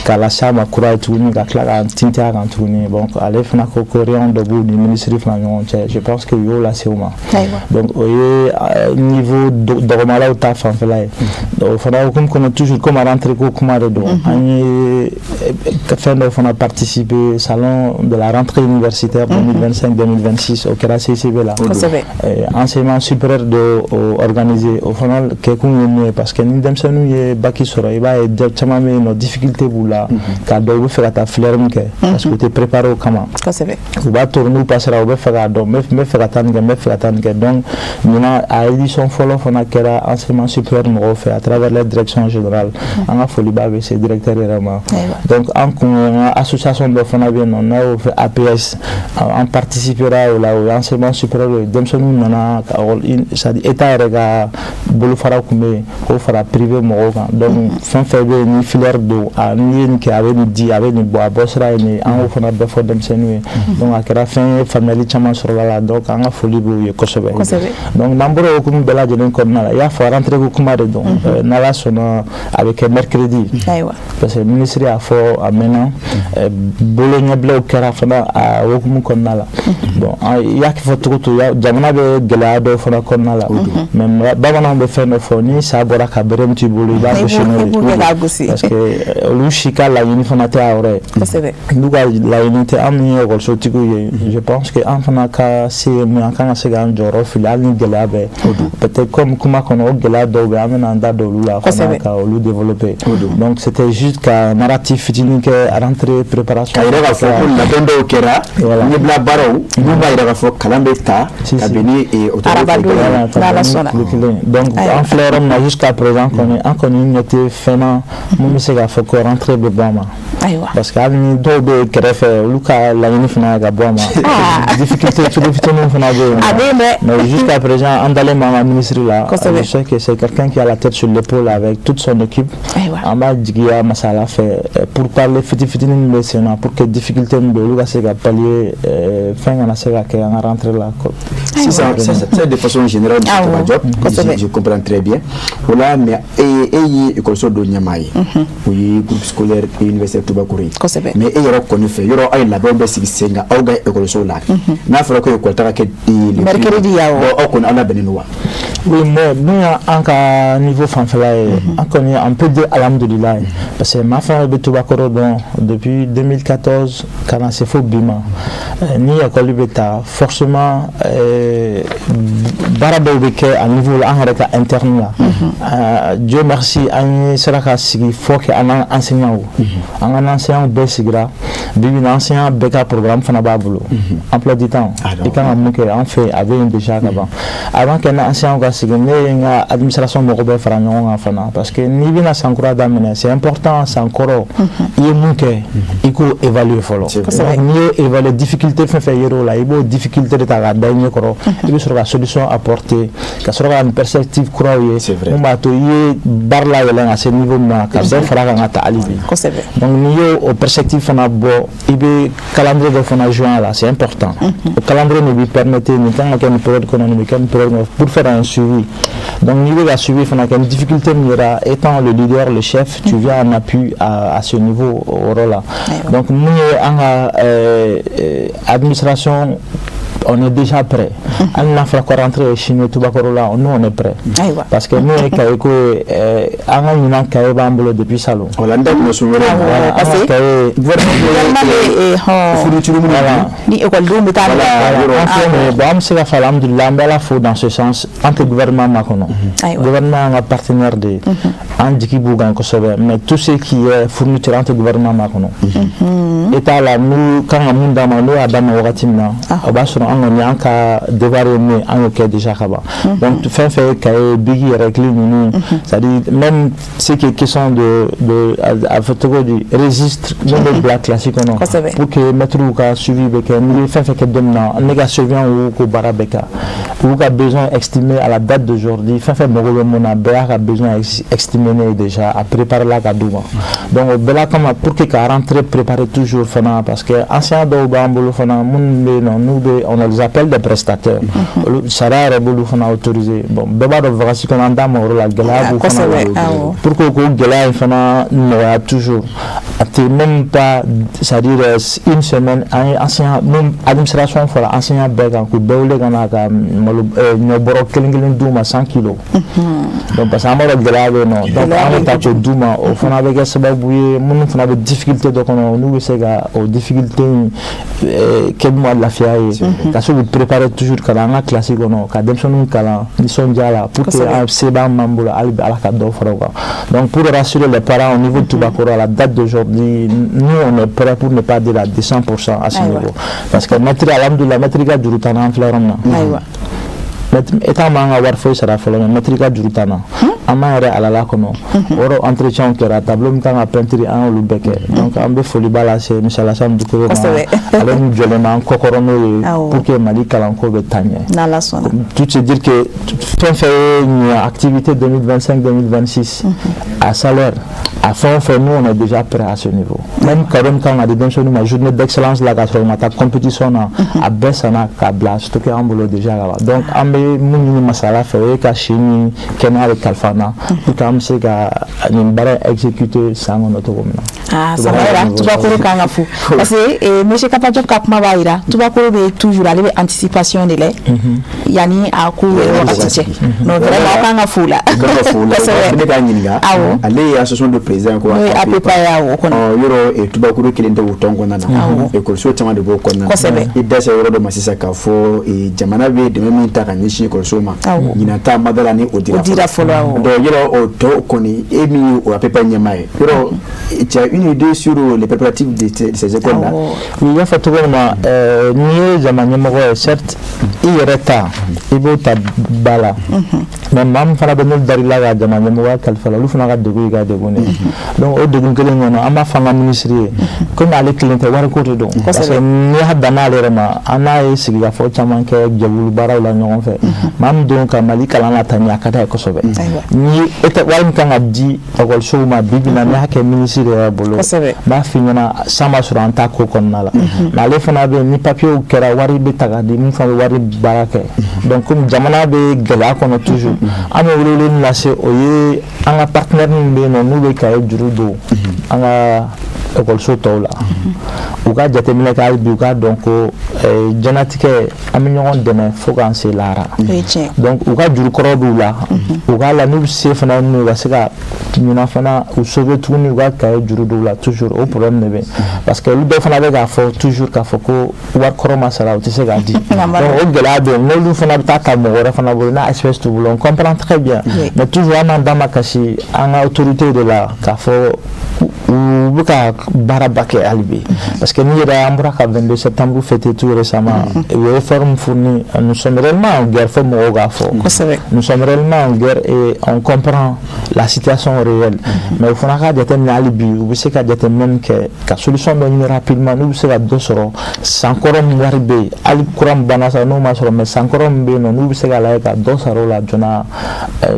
k'a lase a ma kura ye tuguni, ka tila k'an tintin a kan tuguni. Donc ale fana ko ko réunion dɔ b'u ni ministre fana ɲɔgɔn cɛ. Je pense que u y'o lase u ma. Donc o ye niveau dɔgɔmalaw ta fanfɛla ye. O fana hukumu kɔnɔ, toujours comme rentrée ko kuma de don, an ye fɛn dɔ fana participer, salon de la rentrée universitaire 2025-2026. O kɛra CCB la, enseignement supérieur de organisé. O fana kɛkun ye mun ye? Parce que ni denmisɛnninw ye bac sɔrɔ, i b'a ye caman bɛ yen nɔ, difficulté b'u la k'a dɔn u bɛ fɛ ka taa filière min kɛ, parce que u tɛ préparé o kama. U b'a to n'u passera, u bɛ fɛ k'a dɔn n bɛ fɛ ka taa nin kɛ, n bɛ fɛ ka taa nin kɛ. Donc ɲinan, a édition fɔlɔ fana kɛra enseignement supérieur mɔgɔw fɛ à travers la direction générale. An ka foliba bɛ se directeur yɛrɛ ma. Donc an kun an ka association dɔ fana bɛ yen nɔ, n'a y'o fɛ APS, an participera o la. O ye enseignement supérieur ye. Denmisɛnninw nana ka c'est à dire état yɛrɛ ka bolofara tun bɛ yen, k'o fara privé mɔgɔw kan. Donc fɛn fɛn bɛ yen ni filière don, a n'i ye nin kɛ, a bɛ nin di, a bɛ nin bɔ, a bɔ sira ye nin ye, an y'o fana bɛɛ fɔ denmisɛnninw ye. Donc a kɛra fɛn ye, faamuyali caman sɔrɔla la. Donc an ka foli b'u ye kosɛbɛ. Donc n'an bɔra o hukumu bɛɛ lajɛlen kɔnɔna la, i y'a fɔ rentrée ko kuma de don, n'Ala sɔnna a bɛ kɛ mercredi, parce que ministre y'a fɔ a mɛnna, bolo ɲɛbilaw kɛra fana a hukumu kɔnɔna la. Bon, i y'a fɔ cogo o cogo, jamana bɛ gɛlɛya dɔw fana kɔnɔna la, mais bamananw bɛ fɛn dɔ fɔ: ni sa bɔra ka bere min t'i bolo, i b'a gosi n'o ye, parce que olu si ka laɲini fana tɛ a yɔrɔ ye. N'u ka laɲini tɛ, an min ye ekɔlisotigiw ye, je pense que an fana ka se ye mun ye, an kan ka se k'an jɔyɔrɔ fili hali ni gɛlɛya bɛ. Peut-être comme kuma kɔnɔ, o gɛlɛya dɔw bɛ, an bɛna an da don olu la fana ka olu développer. Donc c'était juste ka narratif fitinin kɛ rentrée préparation. Ka yira k'a fɔ ko labɛn dɔw kɛra, ɲɛbila baaraw mun b'a yira k'a fɔ kalan bɛ ta kabini. N'Ala sɔnna. Donc an filɛ yɔrɔ min na, jusqu'à présent kɔni, an kɔni ɲɛ tɛ fɛn na mun bɛ se k'a fɔ ko rentrée bɛ bɔ a ma, parce que hali ni dɔw bɛ kɛrɛfɛ, olu ka laɲini fana ye ka bɔ a ma, difficulté fitinin fitininw fana bɛ yen. A bɛ yen dɛ. Mais jusqu'à présent, an dalen b'an ka ministre la. Je sais que c'est quelqu'un qui a la tête sur l'épaule avec toute son équipe. An b'a jigiya masala fɛ pour parler fiti fitinin min bɛ sen na, pour que difficulté min bɛ olu ka se ka pallier, fɛn kana se ka kɛ an ka rentrée la. Sisan, c'est de façon générale, Diop, je comprends très bien o la. Mais e ye ekɔliso dɔ ɲɛmaa ye, o ye groupe scolaire universitaire Tubakɔrɔ ye. Mais e yɛrɛ kɔni fɛ yɔrɔ, aw ye labɛnw bɛ sigi sen kan aw ka ekɔliso la, n'a fɔra ko ekɔli ta ka kɛ mercredi, awɔ, aw kɔni aw labɛnnen don wa? Oui, mais mun y'an ka niveau fanfɛla ye, an kɔni, on peut dire alhamdulilayi, parce que maa fɛn fɛn bɛ Tubakɔrɔ dɔn depuis 2014 ka na se fo bi ma, ni ekɔli bɛ ta, forcément baara dɔw bɛ kɛ a niveau la, an yɛrɛ ka interne la. Dieu merci, an ye sera ka sigi fɔ kɛ an ka enseignants, an ka enseignants bɛɛ sigira. Bi bi in na, enseignant bɛɛ ka programme fana b'a bolo, emploi du temps, i kan ka mun kɛ an fɛ, a bɛ yen déjà ka ban. Avant que na enseignants ka sigi, ne ye n ka administration mɔgɔ bɛɛ fara ɲɔgɔn kan fana, parce que n'i bɛna san kura daminɛ, c'est important, san kɔrɔ i ye mun kɛ, i k'o évaluer fɔlɔ. N'i ye évaluer, difficulté fɛn fɛn yer'o la, i b'o difficulté de ta k'a da i ɲɛ kɔrɔ, i bɛ sɔrɔ ka solution apporter, ka sɔrɔ ka nin perspective kuraw ye mun b'a to i ye baara layɛlɛn ka se niveau min na, ka dɔ fara kan ka taa hali bi. Donc n'i y'o o perspective fana bɔ, i bɛ calendrier dɔ fana joint a la, c'est important. O calendrier de b'i permettre nin kan ka kɛ nin période kɔnɔ, nin bɛ kɛ nin période kɔnɔ, pour faire un suivi. Donc n'i bɛ ka suivi fana kɛ, ni difficulté min yera, étant le leader, le chef, tu viens en appui à ce niveau, o yɔrɔ la. Donc mun ye an ka administration, on est déjà prêt. Hali n'a fɔra ko rentrée ye sini Tubakɔrɔ la, nous on est prêt. Parce que nous ye cahier ko ye, an ka ɲinan cahier b'an bolo depuis salon. Voilà, n da tun bɛ so wɛrɛ. Voilà, parce que cahier gouvernement bɛ fourniture minnu ni ekɔlidenw bɛ taa. Voilà, an filɛ nin ye, bon, an bɛ se ka fɔ alhamdulilah, an bɛ Ala fo dans ce sens, an tɛ gouvernement makɔnɔ. Gouvernement y'an ka partenaire de ye. An jigi b'u kan kosɛbɛ, mais tout ce qui est fourniture, an tɛ gouvernement makɔnɔ. État la, n'u kan ka mun d'an ma, n'u y'a d'an ma wagati min na, o b'a sɔrɔ an kɔni, an ka devoir ye min ye, an y'o kɛ déjà ka ban. Donc fɛn fɛn ye cahier, bic, règle ninnu, c'est à dire même ce qui est question de a fɔ cogo di, registre min bɛ bila classe kɔnɔ pour que maître ka suivi bɛ kɛ, n'i ye fɛn fɛn kɛ don min na, ne ka surveillant y'u k'o baara bɛɛ kɛ, u ka besoin estimé à la date d'aujourd'hui, fɛn fɛn mago bɛ mun na, bɛɛ y'a ka besoin estimé ne ye déjà, a préparé la ka d'u ma. Donc o bɛɛ la kama, pour que ka rentrée préparer toujours fana, parce que enseignants dɔw b'an bolo fana minnu bɛ yen nɔ, n'u bɛ, on les appelle des prestataires, olu sariya yɛrɛ b'olu fana autorisé. Bon, bɛɛ b'a dɔn vacances kɔnɔ, an t'a ma yɔrɔ la, gɛlɛya b'u fana la. Pour que k'o gɛlɛya in fana nɔgɔya toujours, a tɛ même pas, c'est-à-dire une semaine, an ye enseignant même administration fara enseignant bɛɛ kan k'u bɛɛ wele ka na ka malo ɲɔ bɔrɔ kelen kelen d'u ma, 100 kilos. Donc parce que an b'a dɔn gɛlɛya bɛ yen nɔ, donc an bɛ ta k'o d'u ma, o fana bɛ kɛ sababu ye minnu fana bɛ difficulté dɔ kɔnɔ, n'u bɛ se ka o difficulté in kɛ n'u ma lafiya ye, ka se k'u préparer toujours ka na an ka classe kɔnɔ ka denmisɛnninw kalan nisɔndiya la, pour que an se b'an m'an bolo hali bi, Ala ka dɔ fara o kan. Donc pour rassurer les parents au niveau de Toubakoro, à la date d'aujourd'hui, nous on est prêt, pour ne pas dire à 200% à ce niveau, parce que maître, alhamdoulilah, maître ka juru t'an na, an filɛ yɔrɔ min na. État m'an ka wari foyi sara fɔlɔ, mais maître ka juru t'an na. An b'an yɛrɛ alala kɔnɔ, o yɔrɔ entretien kɛra, tableau min kan ka peinture, an y'olu bɛɛ kɛ. Donc an bɛ foliba lase monsieur Alassane Doucouré ma, ale min jɔlen b'an kɔkɔrɔ n'o ye pour que Mali kalanko bɛ taa ɲɛ. N'Ala sɔnna. Tout se dire que fɛn fɛn ye nin activité 2025 2026, a salaire, a fɛn o fɛn, nous, on est déjà prêt à ce niveau. Même cadeau min kan ka di denmisɛnninw ma journée d'excellence la, k'a sɔrɔ u ma taa compétition na, a bɛɛ sanna k'a bila stocké an bolo déjà ka ban. Donc an bɛ mun ɲini masala fɛ, o ye ka si ni kɛnɛya de kalifa an na pour que an bɛ se ka nin baara exécuter san kɔnɔ cogo min na. Ah, Samayira, Tubakoro kan ka fo parce que monsieur Kapajop ka kuma b'a jira, Tubakoro bɛ toujours, ale bɛ anticipation de la yanni a ko yɛrɛ wagati cɛ. Non, vraiment, aw kan ka fo la. Kan ka fo la. Ne k'a ɲininka, ale ye association de président ko n'o ye APEPA ye, awɔ kɔnɔ. Yɔrɔ Tubakoro kelen tɛ o tɔn kɔnɔna na, ekɔliso caman de b'o kɔnɔna na. I da se yɔrɔ dɔ ma sisan k'a fɔ jamana bɛ dɛmɛ min ta ka ɲɛsin ekɔliso ma, ɲinan ta ma da la ni o dira. O dira fɔlɔ, awɔ. Donc yɔrɔ o tɔ kɔni, e min ye o APEPA ɲɛmaa ye, yɔrɔ tu as une idée sur les préparatifs de ces écoles là? I y'a fɔ cogo min na, n'i ye jama ɲɛmɔgɔ ye, certes, i yɛrɛ ta, i b'o ta ba la, mais maa min fana bɛ n'olu dar'i la ka jama ɲɛmɔgɔya kalifa la, olu fana ka degun y'i ka degun de ye. Donc o degun kelen kɔnɔ, an b'a fɔ an ka minisiri ye, komi ale kelen tɛ, wariko de don, parce que n'i y'a dan n'ale yɛrɛ ma, an n'a ye sigikafɔ caman kɛ jɛkulu baaraw la ɲɔgɔn fɛ. Maa min don ka Mali kalan la taa ɲɛ, a ka d'a ye kosɛbɛ. Ni e tɛ wari min kan ka di ekɔlisow ma bi bi in na, n'i y'a kɛ minisiri yɛrɛ bolo, n b'a f'i ɲɛna, san b'a sɔrɔ an t'a ko kɔnɔna la. Mais ale fana bɛ yen, ni papiyew kɛra, wari bɛ ta ka di min fana bɛ wari baara kɛ. Donc komi jamana bɛ gɛlɛya kɔnɔ toujours, an bɛ welewele min lase, o ye an ka partenaire min bɛ yen nɔ, n'u bɛ cahier juru don an ka ekɔliso tɔw la, u ka jateminɛ kɛ hali bi, u k'a dɔn ko diɲɛlatigɛ, an bɛ ɲɔgɔn dɛmɛ fo k'an se lahara. Donc u ka jurukɔrɔ b'u la, u k'a la n'u bɛ se fana min, u ka se ka ɲinan fana u sauver tuguni, u ka cahier juru don u la toujours. O problème de bɛ yen, parce que olu dɔw fana bɛ k'a fɔ toujours k'a fɔ ko wari kɔrɔ ma sara, u tɛ se k'a di. Donc o gɛlɛya bɛ yen, n'olu fana bɛ taa ta mɔgɔ wɛrɛ fana bolo n'a espèce t'u bolo, on comprend très bien. Mais toujours an b'an da ma kasi an ka autorité de la k'a fɔ u bɛ ka baaraba kɛ hali bi, parce que n'i yɛrɛ, an bɔra ka 22 septembre fêter tout récemment, u ye réforme fourni. Nous sommes réellement en guerre, fo mɔgɔw k'a fɔ, nous sommes réellement en guerre et on comprend la situation réelle. Mais u fana ka jateminɛ hali bi, u bɛ se ka jateminɛ min kɛ ka solution dɔ ɲini rapidement, n'u bɛ se ka dɔ sɔrɔ san kɔrɔ min wari bɛ yen, hali kura min banna sa, n'o ma sɔrɔ, mais san kɔrɔ min bɛ yen nɔ, n'u bɛ se ka lajɛ ka dɔ sara o la joona.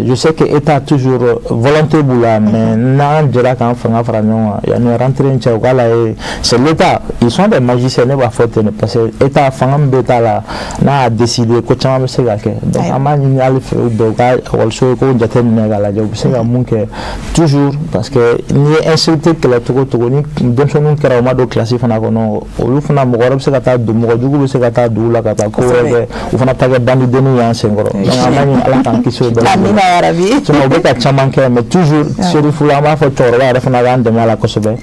Je sais que État toujours volonté b'u la, mais n'an jɛra k'an fanga fara ɲɔgɔn kan yanni rentrée in cɛ, u k'a lajɛ. C'est l'État, ils sont des magiciens, ne b'a fɔ ten de, parce que État, fanga min bɛ État la, n'a y'a décidé, ko caman bɛ se ka kɛ. Donc an b'a ɲini hali fɛ u bɛɛ, u ka ekɔliso ko jateminɛ k'a lajɛ u bɛ se ka mun kɛ toujours, parce que n'i ye insécurité kɛlɛ cogo o cogo, ni denmisɛnninw kɛra u ma don kilasi fana kɔnɔ, olu fana mɔgɔ wɛrɛ bɛ se ka taa don, mɔgɔ jugu bɛ se ka taa dugu la ka taa ko wɛrɛ kɛ, u fana ta kɛ bandidenninw y'an senkɔrɔ. Donc an b'a ɲini Ala k'an kisi o bɛɛ. Amina yarabi. Sinon u bɛ ka caman kɛ, mais toujours Serifu la, an b'a fɔ cɛkɔrɔba yɛrɛ fana k'an dɛmɛ a la kosɛbɛ,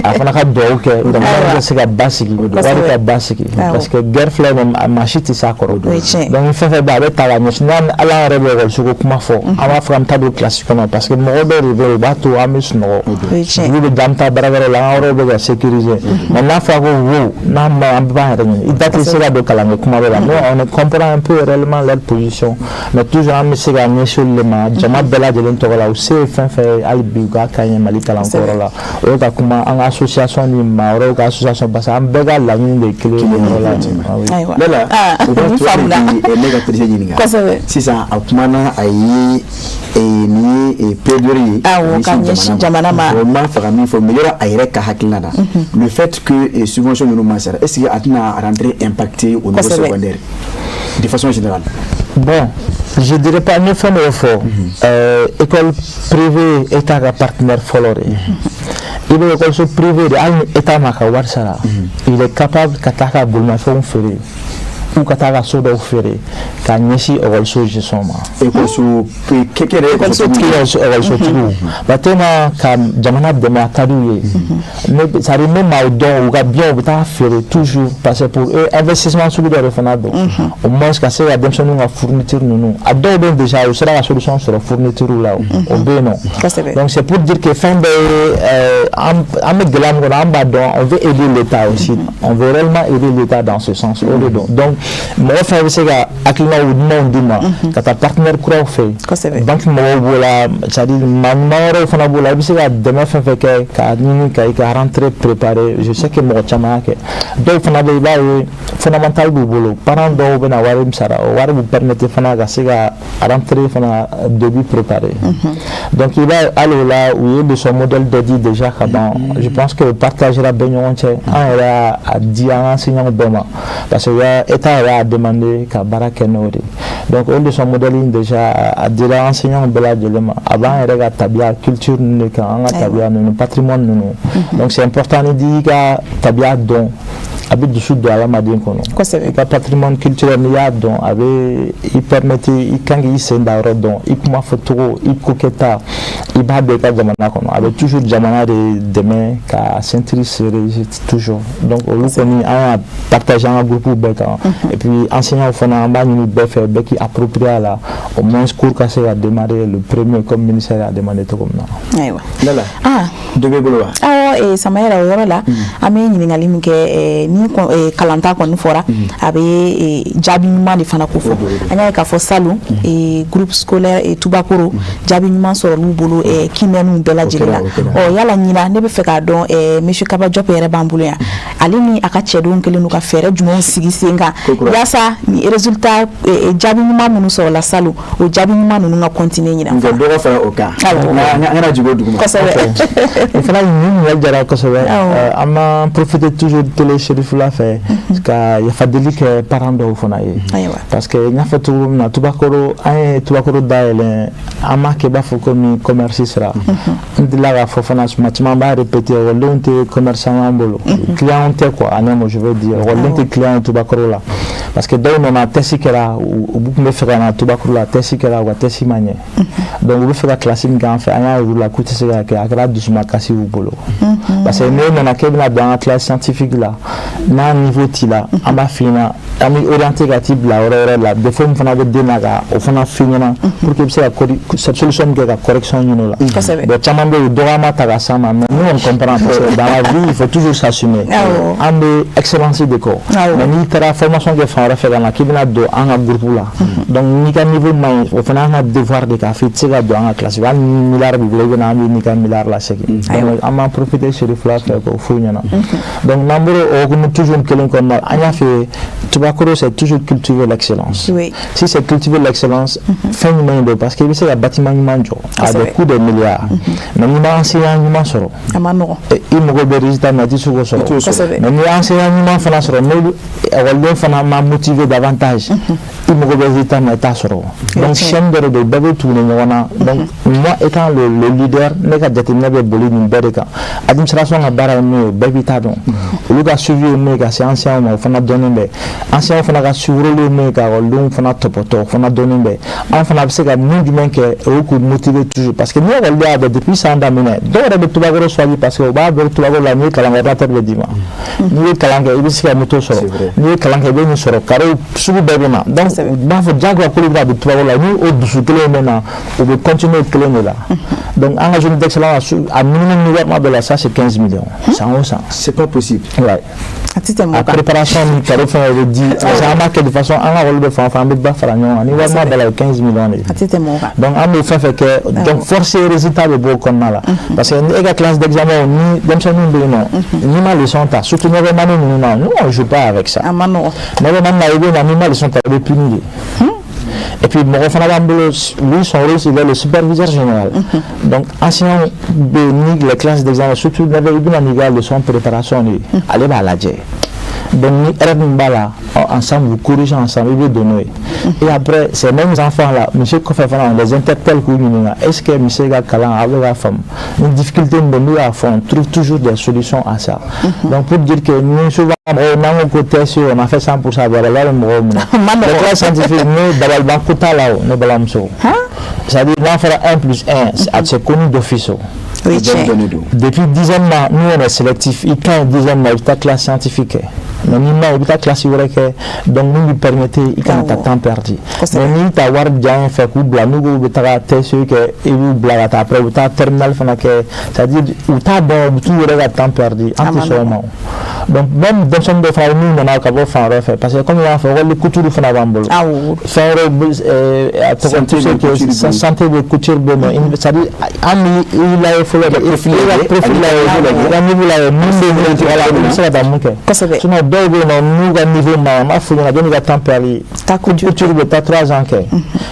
a fana ka dugawu kɛ jamana ka se ka basigi, wari ka basigi, parce que guerre filɛ nin ye, maa si tɛ s'a kɔrɔ. Donc fɛn fɛn bɛ yen, a bɛ ta ka ɲɛsin n'an ala yɛrɛ bɛ ekɔliso ko kuma fɔ, an b'a fɔ k'an bɛ taa don kilasi kɔnɔ, parce que mɔgɔ dɔw de bɛ yen, u b'a to an bɛ sunɔgɔ, dugu bɛ jɛ, an bɛ taa baarakɛyɔrɔ la, an ka yɔrɔw bɛ ka sécuriser. Mais n'a fɔra ko wo n'a ma ɲi, an bɛɛ b'an yɛrɛ ɲini, i da tɛ se ka don kalankɛ kuma bɛɛ la. Nous, on comprend un peu réellement leur position, mais toujours an bɛ se ka ɲɛsin olu de ma jama bɛɛ lajɛlen tɔgɔ la. U se ye fɛn fɛn ye hali bi, u k'a k'an ye Mali kalanko yɔrɔ la, o ye ka kuma an ka association ni maa wɛrɛw ka association, parce que an bɛɛ ka laɲini de ye kelen ye o yɔrɔ la. Lala, o b'a to ne ka terikɛ ɲininka sisan, a kumana, a ye nin ye plaidoirie ye. Awɔ, ka ɲɛsin jamana ma. O ma fɛ ka min fɔ, mais yɔrɔ a yɛrɛ ka hakilina la, le fait que subvention ninnu ma sara, est ce que a tɛna rentrée impacter au niveau secondaire de façon générale? Bon, je dirais pas. N ye fɛn dɔ fɔ, école privée, État ka partenaire fɔlɔ de ye. I bɛ école privée de, hali ni État m'a ka wari sara, il est capable ka taa ka bolimafɛnw feere ou ka taa ka so dɔw feere ka ɲɛsin ekɔliso gestion ma. Ekɔliso kɛkɛ. Ekɔlisotigiw batema ka jamana dɛmɛ, a ka d'u ye. C'est à dire, ne m'aw dɔn, u ka bien, u bɛ taa feere toujours, parce que pour eux, investissement sugu dɔ de fana don, au moins ka se ka denmisɛnninw ka fourniture ninnu, a dɔw bɛ yen déjà, u sera ka solution sɔrɔ fourniture la, o bɛ yen nɔ. Donc c'est pour dire que fɛn bɛɛ ye, an bɛ gɛlɛya min kɔnɔ, an b'a dɔn, on veut aider l'État aussi, on veut réellement aider l'État dans ce sens, o de don. Donc Mɔgɔ fɛn bɛ se ka hakilinaw ɲumanw d'i ma ka taa partenaire kuraw fɛ yen, banque mɔgɔw b'o la, c'est à dire maa ɲuman wɛrɛw fana b'o la. I bɛ se ka dɛmɛ fɛn fɛn kɛ k'a ɲini ka i ka rentrée préparer, je sais que mɔgɔ caman y'a kɛ. Dɔw fana bɛ yen, i b'a ye fondamental b'u bolo, parents dɔw bɛ na wari min sara, o wari b'u permettre fana ka se ka rentrée fana début préparer. Donc i b'a ye, hali o la, u ye leçon modèle dɔ di déjà ka ban. Je pense que o partagera bɛɛ ɲɔgɔn cɛ. An yɛrɛ y'a di an ka enseignants bɛɛ ma, parce que état yɛrɛ y'a demandé ka baara kɛ n'o de ye. Donc o leçon modèle in déjà, a dira enseignants bɛɛ lajɛlen ma. A b'an yɛrɛ ka tabiya, culture ninnu de kan, an ka tabiya ninnu, patrimoine ninnu. Donc c'est important, ni di ka tabiya dɔn, a bɛ dusu don adamaden kɔnɔ. I ka patrimoine culturel, n'i y'a dɔn, a bɛ i permettre i kan k'i sen da yɔrɔ dɔn, i kuma fɔcogo, i ko kɛta, i b'a dɔn i ka jamana kɔnɔ. A bɛ toujours jamana de dɛmɛ ka ceinture serrer toujours. Donc olu kɔni, an y'a partager an ka groupe bɛɛ kan. Et puis enseignants fana, an b'a ɲini bɛɛ fɛ, bɛɛ k'i approprier a la, au moins cours ka se ka démarrer le premier, comme ministère y'a demandé cogo min na. Ayiwa. Lala. Ah. Dɔ b'e bolo wa? Awɔ, Samayɛrɛ, o yɔrɔ la, an bɛ ɲininkali min kɛ, ni kalanta kɔni fɔra, a bɛ jaabi ɲuman de fana ko fɔ. An y'a ye k'a fɔ salon, groupe scolaire Tubakoro, jaabi ɲuman sɔrɔ l'u bolo kiimɛniw bɛɛ lajɛlen la. Ɔ yala ɲina, ne bɛ fɛ k'a dɔn, monsieur Kaba Diop yɛrɛ b'an bolo yan, ale ni a ka cɛdenw kɛlen don ka fɛɛrɛ jumɛnw sigi sen kan yaasa ni résultat jaabi ɲuman minnu sɔrɔla salon, o jaabi ɲuman ninnu ka continuer ɲina? Nka dɔ ka fara o kan, an kana jigin o duguma. Kosɛbɛ. O fana, nin ɲininkali diyara kosɛbɛ. An b'an profiter toujours télé Cherifula fɛ ka yafadeli kɛ parents dɔw fana ye, parce que n y'a fɔ cogo min na, Tubakoro, an ye Tubakoro dayɛlɛ, an m'a kɛ i b'a fɔ komi commerce sira. N delila k'a fɔ fana tuma caman, an b'a répéter, ekɔlidenw tɛ commerçant y'an bolo, client tɛ quoi. En un mot, je veux dire, ekɔliden tɛ client ye Tubakoro la, parce que dɔw nana, test kɛra, u tun bɛ fɛ ka na Tubakoro la, test kɛra, u ka test ma ɲɛ. Donc u bɛ fɛ ka classe min kɛ an fɛ, an y'a yir'u la k'u tɛ se ka kɛ. A kɛra dusumakasi y'u bolo, parce que n'e nana k'e bɛna don an ka classe scientifique la, n'a niveau t'i la, an b'a f'i ɲɛna, an bɛ orienter ka t'i bila yɔrɔ wɛrɛ la. Défaut min fana bɛ den na, ka o fana f'i ɲɛna pour que i bɛ se ka solution min kɛ ka correction ɲini o la. Bon, caman bɛ yen, dɔgɔyama ta ka s'an ma, mais nous, on comprend, parce que dans la vie, il faut toujours s'assumer. An bɛ excellence de kɔ, mais n'i taara formation kɛ fan wɛrɛ fɛ ka na k'i bɛna don an ka groupe la, donc n'i ka niveau man ɲi, o fana y'an ka devoir de k'a fɔ i tɛ se ka don an ka classe. Hali ni milliard b'i bolo, i bɛ na, an bɛ n'i ka milliard lasegin. Donc an b'an profiter Cherifula fɛ k'o f'u ɲɛna. Donc n'an bɔra o hokumu toujours kelen kɔnɔna la, an y'a fɛ Tubakoro, c'est toujours cultiver l'excellence. Si c'est cultiver l'excellence, fɛn jumɛn don? Parce que i bɛ se ka bâtiment ɲuman jɔ à des coûts de milliards, mais n'i ma enseignant ɲuman sɔrɔ, a ma nɔgɔn. I mago bɛ résultat min na, i tɛ se k'o sɔrɔ. Mais n'i ye enseignant ɲuman fana sɔrɔ, n'olu ekɔliden fana ma motiver davantage, i mago bɛ résultat min na, i t'a sɔrɔ. Donc chaîne dɔ de don, bɛɛ bɛ tugu ni ɲɔgɔn na. Donc moi, étant le leader, ne ka jateminɛ bɛ boli nin bɛɛ de kan. Administration ka baara ye min ye, bɛɛ b'i ta dɔn. Olu ka suivi ye min ye ka se enseignant ma, o fana dɔnnen bɛ. Enseignant fana ka suivi ye min ye ka ekɔlidenw fana tɔpɔtɔ, o fana dɔnnen bɛ. An fana bɛ se ka mun jumɛn kɛ? O ye k'u motiver toujours, parce que ni ekɔliden y'a dɔn depuis san daminɛ, dɔw yɛrɛ bɛ Tubakɔrɔ choisi parce que u b'a dɔn Tubakɔrɔ la, n'i ye kalan kɛ, ordinateur bɛ d'i ma, n'i ye kalan kɛ, i bɛ se ka moto sɔrɔ, n'i ye kalan kɛ, i bɛ nin sɔrɔ, cadeau sugu bɛɛ bɛ na. Donc u b'a fɔ diyagoya k'olu bɛ ka don Tubakɔrɔ la. Ni o dusu kelen bɛ na, u bɛ continuer o kelen de la. Donc an ka journée d'excellence, a minimum ni wari ma bɛɛ la, ça c'est 15 millions san o san. C'est pas possible. Ouais. A ti tɛmɛ o A kan. préparation ni cadeau fɛn bɛ di, parce que an b'a kɛ de façon an ka ekɔli bɛ fan o fan, an bɛ ba fara ɲɔgɔn kan, ni wari ma bɛɛ la, o ye 15 millions de ye. A ti tɛmɛ o kan. Donc an b'o fɛn fɛn kɛ, donc forcé résultat bɛ bɔ o kɔnɔna la, parce que ni e ka classe d'examen, ni denmisɛnninw bɛ yen nɔ, n'i ma leçon ta, surtout neuvième année ninnu na, nous, on joue pas avec ça. A ma nɔgɔn. Neuvième année na, i bɛ na, n'i ma leçon ta, i bɛ puni de. Et puis mɔgɔ fana b'an bolo, lui, son rôle, il est le superviseur général. Donc enseignant bɛ ni les classes d'examen, surtout neuvième, i bɛna n'i ka leçon préparation de ye, ale b'a lajɛ. Donc ni erreur min b'a la, ensemble, vous corrigez ensemble, i bɛ don n'o ye. Et après, ces mêmes enfants là, monsieur kɔfɛ fana, on les interpelle k'u ɲininka: est-ce que monsieur ka kalan, aw bɛ k'a faamu? Ni difficulté min bɛ, n'u y'a fɔ, on trouve toujours des solutions à ça. Donc pour dire que ni souvent mɔgɔw n'an ko ko test, on a fait 100%, a bɛ la mɔgɔw minɛ. Ma nɔgɔn. Les classes scientifiques, ne dabaliban ko t'a la o, ne balimamuso. C'est-à-dire n'a fɔra 1 plus 1, c'est connu d'office o. O ye tiɲɛ ye. Dɔnnen don. Depuis dixième na, nous, on est sélectif. I ka ɲi dixième na, i bɛ taa classe scientifique kɛ. Mais n'i ma ɲi, i bɛ taa classe wɛrɛ kɛ. Donc min b'i permettre i kana taa temps perdu. Mais n'i ta wari diya fɛ k'u bila, n'u ko k'u bɛ taga test kɛ, i b'u bila ka taa, après u bɛ taa terminale fana kɛ. C'est-à-dire u t'a dɔn, u bɛ t'u yɛrɛ ka temps perdu. An tɛ sɔn o ma o. Donc même denmisɛnnin dɔw fana n'u nana ka bɔ fan wɛrɛ fɛ, parce que comme i y'a fɔ, école couture fana b'an bolo, fɛn wɛrɛw bɛ, a tɔgɔ, tout ce qui est santé bɛ, couture bɛ, mais c'est à dire an bɛ i lajɛ fɔlɔ de, i ka profil lajɛ, i ka niveau lajɛ, mun bɛ yen, voilà, i bɛ se ka taa mun kɛ. Sinon dɔw bɛ yen nɔ n'u ka niveau ma ɲi, an b'a f'u ɲɛna jɔnni ka temps perdu. Ta couture bɛ taa 3 ans kɛ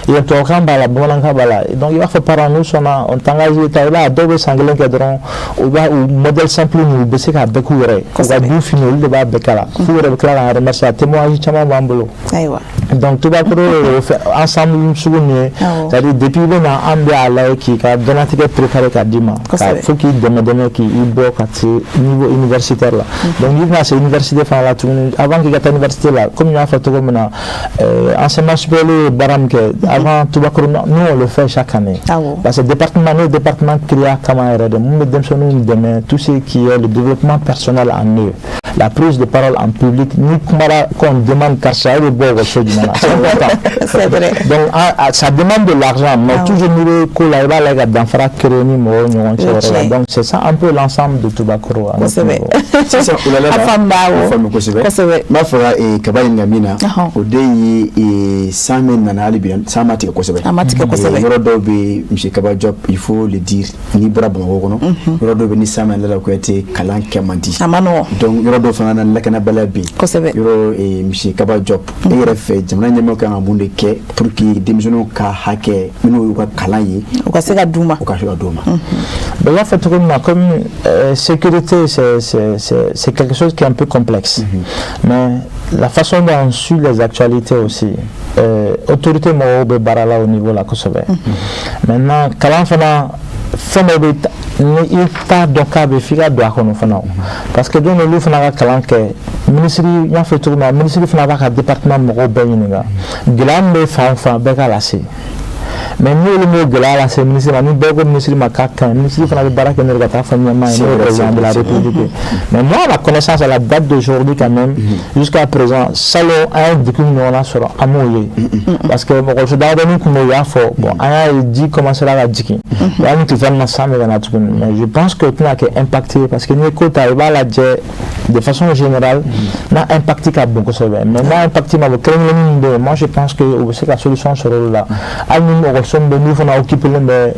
yen, tubabukan b'a la, bamanankan b'a la. Donc i b'a fɔ parents n'u sɔnna, on t'engage ta, i b'a ye dɔw bɛ san kelen kɛ dɔrɔn, u b'a u modèle simple ninnu, u bɛ se k'a bɛɛ k'u yɛrɛ ye, u ka du fini, olu de b'a bɛɛ k'a la, f'u yɛrɛ bɛ tila k'an remercier. A témoignage caman b'an bolo. Donc Tubakɔrɔ ye ensemble sugu min ye, c'est à dire depuis i bɛ na, an bɛ a lajɛ k'i ka diɲɛlatigɛ préparer k'a d'i ma, fo k'i dɛmɛ dɛmɛ k'i bɔ ka se niveau universitaire la. Donc n'i bɛna se université fana la tuguni, avant k'i ka taa université la, comme n y'a fɔ cogo min na, enseignement supérieur ye baara min kɛ avant Tubakɔrɔ, nous on le fait chaque année, parce que département, n'o département créé a kama yɛrɛ de, mun bɛ denmisɛnninw dɛmɛ, tout ce qui est le développement personnel en eux, la prise de parole en public, ni kumara qu'on demande karisa e bɛ bɔ ekɔliso jumɛn na, c'est important. C'est vrai. Donc ça demande de l'argent, mais toujours n'i bɛ ko la, i b'a lajɛ ka danfara créer ni mɔgɔw ɲɔgɔn cɛ yɔrɔ la. Donc c'est ça un peu l'ensemble de Tubakɔrɔ. Kosɛbɛ. Sisan o la a faamuna, awɔ. Faamu kosɛbɛ. Kosɛbɛ. N b'a fɛ ka Kaba ɲininka min na, o de ye san min nana, hali bi san ma tigɛ kosɛbɛ. A ma tigɛ kosɛbɛ. Yɔrɔ dɔw bɛ, monsieur Kaba Diop, il faut le dire, n'i bɔra Bamakɔ kɔnɔ, yɔrɔ dɔw bɛ, ni san ma nana Kuyate, kalan kɛ man di. A ma nɔgɔn. Donc yɔrɔ dɔw fana na, lakanabaliya bɛ yen. Yɔrɔ, monsieur Kaba Diop, e yɛrɛ fɛ, jamana ɲɛmɔgɔ kan ka mun de kɛ pour que denmisɛnninw ka hakɛ minnu y'u ka kalan ye, u ka se ka d'u ma? U ka se ka d'u ma. Ben, i y'a fɔ cogo min na, comme sécurité, c'est quelque chose qui est un peu complexe. Mais la façon dont on suit les actualités aussi, autorité mɔgɔw bɛ baara la au niveau la kosɛbɛ. Maintenant, kalan fana, fɛn dɔ bɛ, ni i t'a dɔn k'a bɛ, f'i ka don a kɔnɔ fana, parce que don olu fana ka kalan kɛ, minisiri, n y'a fɔ cogo min na, minisiri fana b'a ka département mɔgɔw bɛɛ ɲininka gɛlɛya min bɛ fan o fan, bɛɛ k'a lase. Mais ni olu m'o gɛlɛya lase minisiri ma, ni bɛɛ ko minisiri ma k'a ka ɲi, minisiri fana bɛ baara kɛ n'o ye ka taa fɔ ɲɛmaa ye, n'o ye président de la République. Mais moi, à ma connaissance, à la date d'aujourd'hui quand même, jusqu'à présent, salon an ye degun min ɲɔgɔnna sɔrɔ, an m'o ye, parce que mɔgɔso damadɔni tun bɛ yen, u y'a fɔ, bon, an y'a ye ji commencera ka jigin, hali ni tilefɛn na, san bɛ ka na tuguni, mais je pense que o tɛna kɛ impacté, parce que n'i ye ko ta, i b'a lajɛ de façon générale, n'a impact ka bon kosɛbɛ, mais n'a impact ma bon, kelen kelennin min bɛ yen, moi je pense que u bɛ se ka solution sɔrɔ olu la. Hali ni ekɔliso min bɛ, n'u fana occupé bɛ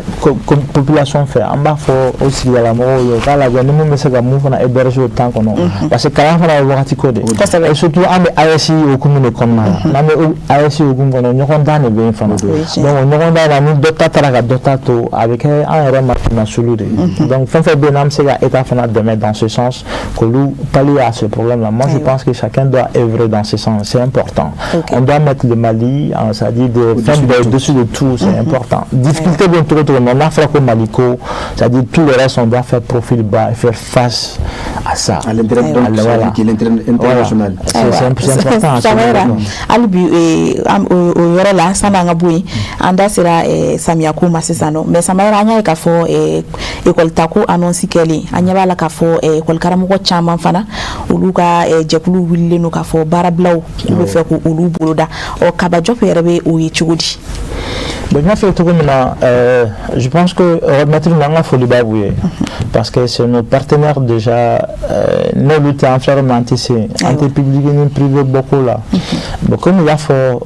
population fɛ, an b'a fɔ o sigidala mɔgɔw ye u k'a lajɛ ni mun bɛ se ka mun fana héberger o temps kɔnɔ, parce que kalan fana ye wagati ko de ye, et surtout an bɛ AES hukumu de kɔnɔna la. N'an bɛ AES hukumu kɔnɔ, ɲɔgɔn dan de bɛ yen fana. Donc o ɲɔgɔn dan na, ni dɔ ta taara ka dɔ ta to, a bɛ kɛ an yɛrɛ ma kunnasulu de ye. Donc fɛn fɛn bɛ yen n'an bɛ se ka État fana dɛmɛ dans ce sens, k'olu pallier à ce problème là, moi je pense que chacun doit œuvrer dans ce sens, c'est important. On doit mettre le Mali, c'est-à-dire de fɛn bɛɛ au-dessus de tout, c'est important. Difficulté bɛ cogo cogo, mais n'a fɔra ko Mali ko, c'est-à-dire tout le reste, on doit faire profil bas et faire face à ça. À l'intérêt, donc, voilà, l'intérêt international. C'est important. Samara, hali bi o yɔrɔ la, sanni an ka bɔ yen, an da sera samiya ko ma sisan nɔ. Mais Samara, an y'a ye k'a fɔ ekɔli ta ko annonce kɛlen, an ɲɛ b'a la k'a fɔ ekɔli karamɔgɔ caman fana, olu ka jɛkulu wulilen don k'a fɔ baarabilaw k'u bɛ fɛ k'olu boloda. Ɔ, Kaba Diop yɛrɛ bɛ o ye cogo di? Bon, n y'a fɔ cogo min na, je pense que maître n'an ka foli b'a ye, parce que c'est nos partenaires déjà, n'olu tɛ, an filɛ yɔrɔ min na, an tɛ se, an tɛ public ni privé bɔ ko la. Bon, comme u y'a fɔ,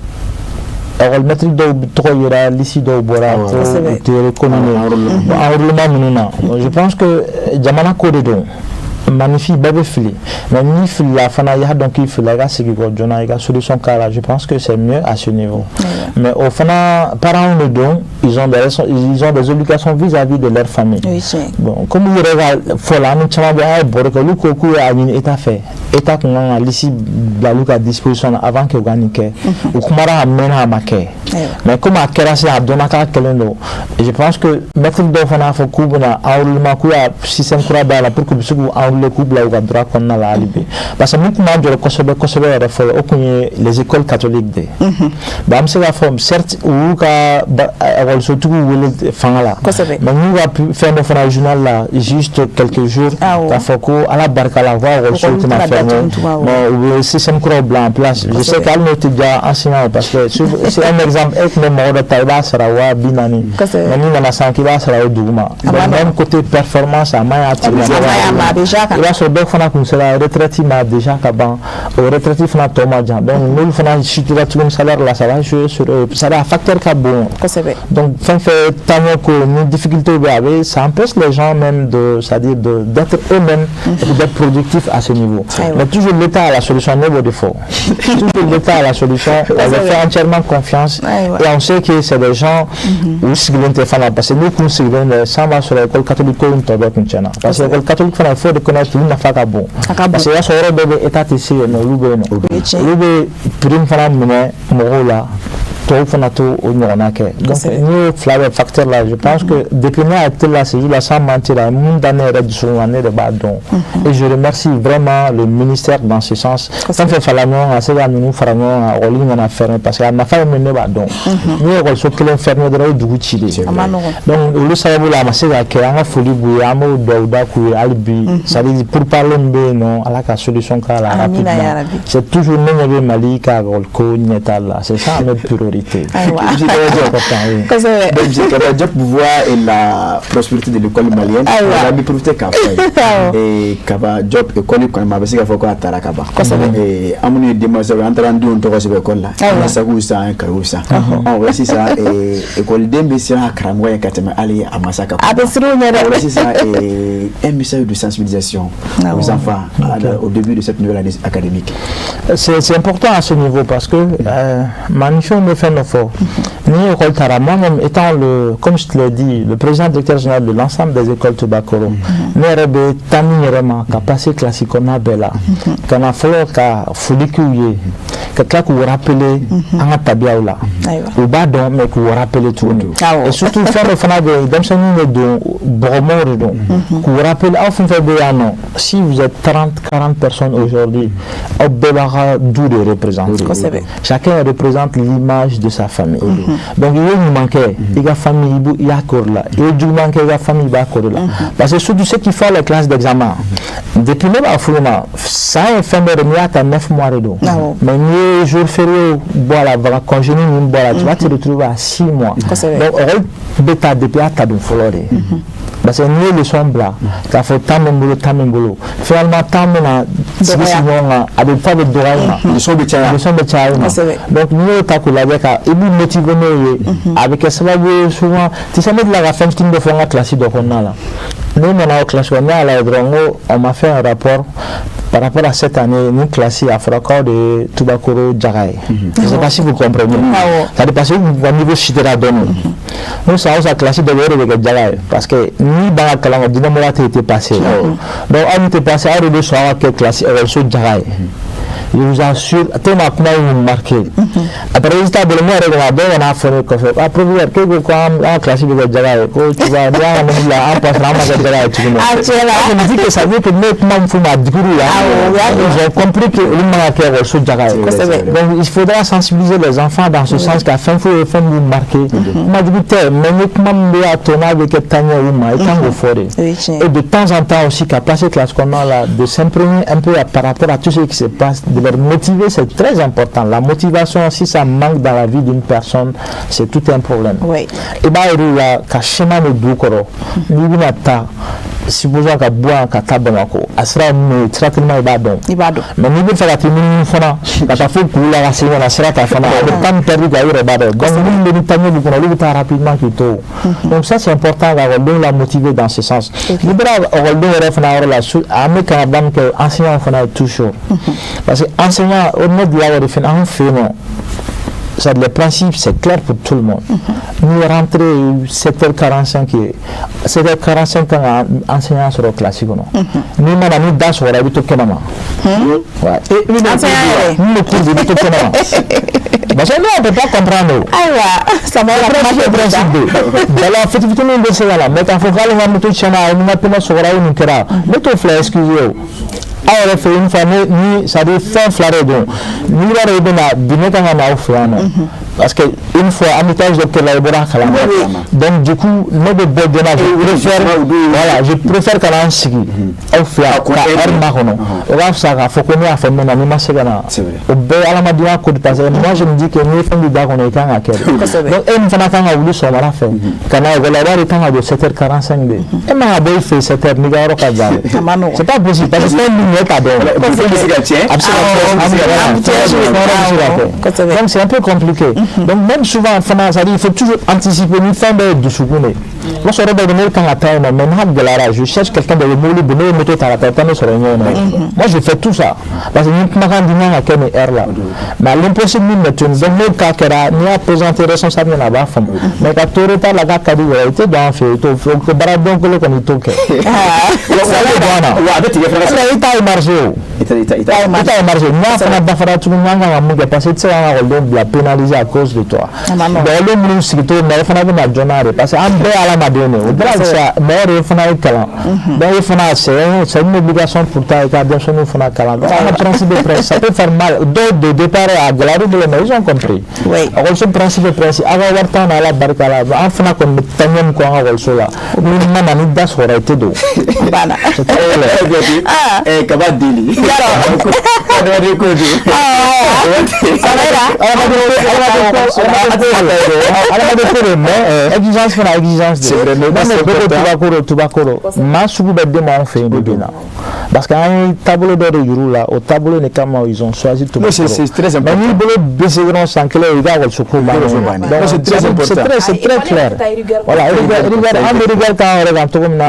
école maître dɔw tɔgɔ yera, liste dɔw bɔra ko u tɛ reconnu, enrôlement minnu na, je pense que jamana ko de don. Manifin bɛɛ bɛ fili, mais n'i filila fana, i y'a dɔn k'i filila, i ka segin kɔ joona, i ka solution k'a la, je pense que c'est mieux à ce niveau. Mais o fana, parents de don, ils ont des obligations vis-à-vis de leur famille. Bon, comme u yɛrɛ ka fɔ la, an ni caman bɛ, an ye baro kɛ, olu ko k'u y'a ɲini État fɛ, État kun kan ka liste bila olu ka disposition na avant que u ka nin kɛ. U kumara, a mɛnna, a ma kɛ, mais comme a kɛra sisan, a dɔnna k'a kɛlen don, je pense que maître dɔw fana y'a fɔ k'u bɛna enrôlement, k'u y'a système kura dayɛlɛ pour que u bɛ se k'u enrôler, k'u bila u ka droit kɔnɔna la hali bi, parce que min tun b'an jɔrɔ kosɛbɛ kosɛbɛ yɛrɛ fɔlɔ, o tun ye les écoles catholiques de ye. Bon, an bɛ se k'a fɔ, certes, u y'u ka ekɔlisotigiw wele fanga la, mais n'u ka fɛn dɔ fana journal la juste quelques jours, k'a fɔ ko Ala barika la, u ka ekɔlisow tɛna fermer, mais u bɛ système kuraw bila en place. Je sais que hali n'o tɛ diya enseignant ye, parce que c'est un exemple, e tun bɛ mɔgɔ dɔ ta, i b'a sara 40 000, mais n'i nana sisan k'i b'a sara o duguma, donc même côté performance, a ma ɲi a tigilamɔgɔ. A bɛ. I b'a sɔrɔ dɔw fana kun sera retraite ma déjà ka ban, o retraite fana tɔ ma jan. Donc n'olu fana chutera tuguni salaire la, ça va jouer sur eux. Ça a facteur ka bon. Donc fɛn fɛn taaɲɛ ko ni difficulté bɛ, a bɛ, ça empêche les gens même de, c'est-à-dire de d'être eux-mêmes et d'être productifs à ce niveau. Mais toujours l'État a la solution, ne b'o de fɔ. Toujours l'État a la solution, on leur fait entièrement confiance et on sait que c'est des gens u sigilen tɛ fana, parce que n'u kun sigilen bɛ san, b'a sɔrɔ école catholique ko in tɔ bɛɛ kun tiɲɛna, parce que école catholique fana, il faut reconnaître, olu nafa ka bon, parce que i b'a sɔrɔ yɔrɔ dɔw bɛ, État tɛ se yen, mais olu bɛ yen nɔ, olu bɛ prime fana minɛ mɔgɔw la, tɔw fana t'o o ɲɔgɔnna kɛ. Donc n'i y'o fila bɛ facteur la, je pense que depuis ne y'a été là ce jour là, sans mentir, a ye mun da ne yɛrɛ dusukun kan, ne de b'a dɔn, et je remercie vraiment le ministère dans ce sens. Fɛn fɛn farala ɲɔgɔn kan, se ka ninnu fara ɲɔgɔn kan, école nana fermer, parce que a nafa ye min, ne b'a dɔn. N'i ye école kelen fermer dɔrɔn, o ye dugu ci de. Donc olu sababu la, a ma se ka kɛ. An ka foli b'u ye, an b'o dugawu da k'u ye hali bi. C'est à dire pourparlers min bɛ yen nɔ, Ala ka solution k'a la rapidement. C'est toujours ne ɲɛ bɛ Mali ka école ko ɲɛta la, c'est ça notre priorité. Kosɛbɛ. Donc Kaba Diop voit la prospérité de l'école malienne. A bɛ profiter k'a fɔ ye, Kaba Diop, école kɔni, a bɛ se k'a fɔ ko a taara ka ban. An minnu ye denmansaw ye, an taara an denw tɔgɔ sɛbɛn école la, an ye sakiw san, an ye kayew san. Ɔ, o la sisan, école bɛ siran a karamɔgɔ ye ka tɛmɛ hali a masa kan. A bɛ siran u ɲɛ dɛ. O la sisan, un message de sensibilisation aux enfants au début de cette nouvelle année académique. C'est important à ce niveau parce que maninfinw bɛ fɛn dɔ fɔ ni école taara. Moi-même étant le, comme je te l'ai dit, le président directeur général de l'ensemble des écoles Tubakoro, ne yɛrɛ bɛ taa min yɛrɛ ma ka passer classe kɔnɔna bɛɛ la, ka na fɔlɔ ka foli k'u ye, ka tila k'u rappeler an ka tabiyaw la. U b'a dɔn, mais k'u rappeler tuguni. Et surtout fɛn dɔ fana bɛ yen, denmisɛnninw de don, bɔgɔmɔw de don, k'u rappeler aw fɛn fɛn bɛ yan nɔ, si vous êtes 30, 40 personnes aujourd'hui, aw bɛɛ b'a ka du de représenter. Chacun représente l'image de sa famille. Donc i ye ɲuman kɛ i ka famille, i y'a k'o de la, i ye juguman kɛ i ka famille, i b'a k'o de la. Parce que surtout ceux qui font les classes d'examen, depuis ne b'a f'u ɲɛna, san ye fɛn bɛɛ de, n'i y'a ta 9 mois de don, mais n'i ye jour férié bɔ a la, vacances, congé ninnu bɔ a la, tu vas te retrouver à 6 mois. Donc école bɛ ta depuis a ta don fɔlɔ de, parce que n'i ye leçon bila k'a fɔ temps bɛ n bolo, temps bɛ n bolo, finalement temps bɛna sigi sigi ɲɔgɔn kan, a bɛ fa bɛ dɔgɔya i ma. Leçon bɛ caya. Leçon bɛ caya i ma. Donc n'i y'o ta k'o lajɛ, ka i b'u motiver n'o ye, a bɛ kɛ sababu ye souvent. Tu sais, ne delila ka fɛn fitinin dɔ fɔ n ka classe dɔ kɔnɔna la. Ne nana o classe kɔnɔ, ne y'a lajɛ dɔrɔn, n ko on m'a fait un rapport par rapport à cette année, ni classe a fɔra k'aw de ye Tubakoro jaga ye. Je sais pas si vous comprenez. C'est-à-dire parce que u ka niveau chutera dɔɔni. N ko san o san, classe dɔ bɛ yen, o de bɛ kɛ jaga ye, parce que n'i ban ka kalan kɛ, diinɛmɔgɔya tɛ, i tɛ passer. Donc aw min tɛ passer, aw de bɛ sɔn aw ka kɛ classe école jaga ye. Je vous assure, tellement kuma y'u marqué. Après résultat bolo, ne yɛrɛ ko a bɛɛ nana fɔ ne kɔfɛ: ah professeur, k'e ko ko an ka classe bɛ kɛ jaga ye, ko tu vois, n'i y'an ka nombre la, an passera, an ma kɛ jaga ye tuguni. A tiɲɛ la. Ça veut dire que, ça veut dire que ne ye kuma min f'u ma, a digir'u la. Ils ont compris que olu man ka kɛ école jaga ye. Donc il faudra sensibiliser les enfants dans ce sens, ka fɛn f'u ye, fɛn min b'u marqué. Kuma jugu tɛ, mais ni kuma min bɛ a to n'a bɛ kɛ taaɲɛ u ma, i kan k'o fɔ de. Et de temps en temps aussi, ka passer classe kɔnɔna la, de s'imprégner un peu par rapport à tout ce qui se passe, de leur motiver, c'est très important. La motivation, si ça manque dans la vie d'une personne, c'est tout un problème. I b'a yir'u la ka schéma de d'u kɔrɔ. N'i bɛna taa, supposons ka bɔ yan ka taa Bamakɔ, a sira ye min ye, sira teliman, i b'a dɔn. I b'a dɔn. Mais n'i bɛ fɛ ka t'i munumunu fana ka taa fo kulu la ka segin ka na sira ta fana, a bɛ temps min perdu kan, i yɛrɛ b'a dɔn. Donc minnu bɛ ni taaɲɛ b'u kɔnɔ, olu bɛ taa rapidement k'i to. Donc ça, c'est important ka ekɔlidenw la motiver dans ce sens. N'i bɔra ekɔlidenw yɛrɛ fana yɔrɔ la, an bɛ kan min kɛ enseignant fana ye toujours, parce que enseignant o ne delila k'o de fɛnɛ anw fɛ yen nɔ. Ça, le principe, c'est clair pour tout le monde. Nous rentrons 7h45, 7h45 kan ka enseignant sɔrɔ classe kɔnɔ. N'i ma na, ni da sɔgɔra, i bɛ to kɛnɛma. Ouais. Enseignant yɛrɛ. Ni le cours, i bɛ to kɛnɛma. Parce que nous, on ne peut pas comprendre. Ayiwa, sama la kuma Principe tɛ principe de. Bala fitinin fitinin bɛ se ka na, mais k'a fɔ k'ale ka moto tiɲɛna, ni n ka pneu sɔgɔra, o nin kɛra, ne t'o fila excuse ye o. Aw yɛrɛ fɛ une fois ne ni, c'est à dire fɛn fila de don. N'i b'a dɔn i bɛ na bi, ne kan ka na aw fɛ yan nɔ. Parce que une fois embouteillage dɔ kɛla, i bɔra a kalama. Donc du coup, ne bɛ bɔ joona, je préfère, voilà, je préfère ka na n sigi aw fila ka heure makɔnɔ. O ka fisa k'a fɔ ko ne y'a fɔ n bɛ na, n'i ma se ka na. O bɛɛ ye adamadenya ko de, parce que moi je me dis que n'i ye fɛn di da kɔnɔ, i kan ka kɛ de. Donc e min fana kan ka wuli sɔgɔmada fɛ ka na ekɔli la, i b'a dɔn i kan ka don 7h45 de. E man ka bɔ i fɛ yen 7h n'i ka yɔrɔ ka jan. C'est pas possible, parce que fɛn min ɲɛ t'a dɔn. Fɛn bɛ se ka tiɲɛ. A bɛ se ka kɛ, a bɛ se ka kɛ. Donc c'est un peu compliqué. Donc même souvent fana, c'est-à-dire il faut toujours anticiper, ni fɛn bɛɛ ye dusukun de ye. O b'a sɔrɔ dɔ bɛ ne kan ka taa yen nɔ, mais n'a gɛlɛyara, je cherche quelqu'un de bɛ mobili boli, ne ye moto ta ka taa, i bɛ taa ne sɔrɔ ɲɛ yen. Moi je fais tout ça parce que ni kumakan di, n kan ka kɛ nin heure la, mais à l'impossible min bɛ to yen. Donc n'o cas kɛra, n'i y'a présenté responsable ɲɛna, a b'a faamu. Mais ka to retard la k'a ka di yɛrɛ, i tɛ don an fɛ yen, i t'o o baara don kelen kɔni, i t'o kɛ. O bɛ don an na. Wa a bɛ tigɛ fana. I ta ye marché o. I ta I ta ye marché. N'a fana dafara tuguni, an kan ka mun kɛ? Parce que i tɛ se k'an ka ekɔlidenw bila pénaliser à cause de toi. Ekɔliden minnu sigi cogo min na, i fana bɛ na joona de, parce que an bɛɛ ye adamaden de ye. Au-delà de ça, mɔgɔ de fana ye kalan. Donc e fana, c'est une obligation pour toi i ka denmisɛnninw fana kalan. Donc an ka principe de principe, ça peut faire mal. Dɔw de départ a gɛlɛyar'u bolo, mais ils ont compris. Ekɔliso principe de principe, aw ka wari t'anw na, Ala barika la, an fana kɔni bɛ taa ɲɛ min kɔ an ka ekɔliso la. Ni ma na ni da sɔgɔra, i tɛ don. Banna. C'est très clair. Kaba deli. Adamaden ko don. Samira. Adamaden ko de, mais exigence fana, exigence de. C'est vrai, mais mais c'est bɛɛ ko important. tubakoro tubakoro, maa sugu bɛɛ den b'anw fɛ yen bi bi in na, parce que an ye taabolo dɔ de yir'u la, o taabolo de kama ils ont choisi Non, tubakoro. c'est très Mais important. n'i bolo baissé dɔrɔn san kelen, i ka ekɔliso ko bannen. Non, c'est très important. C'est très clair. Voilà, rigueur, rigueur, an bɛ rigueur k'an yɛrɛ kan cogo min na,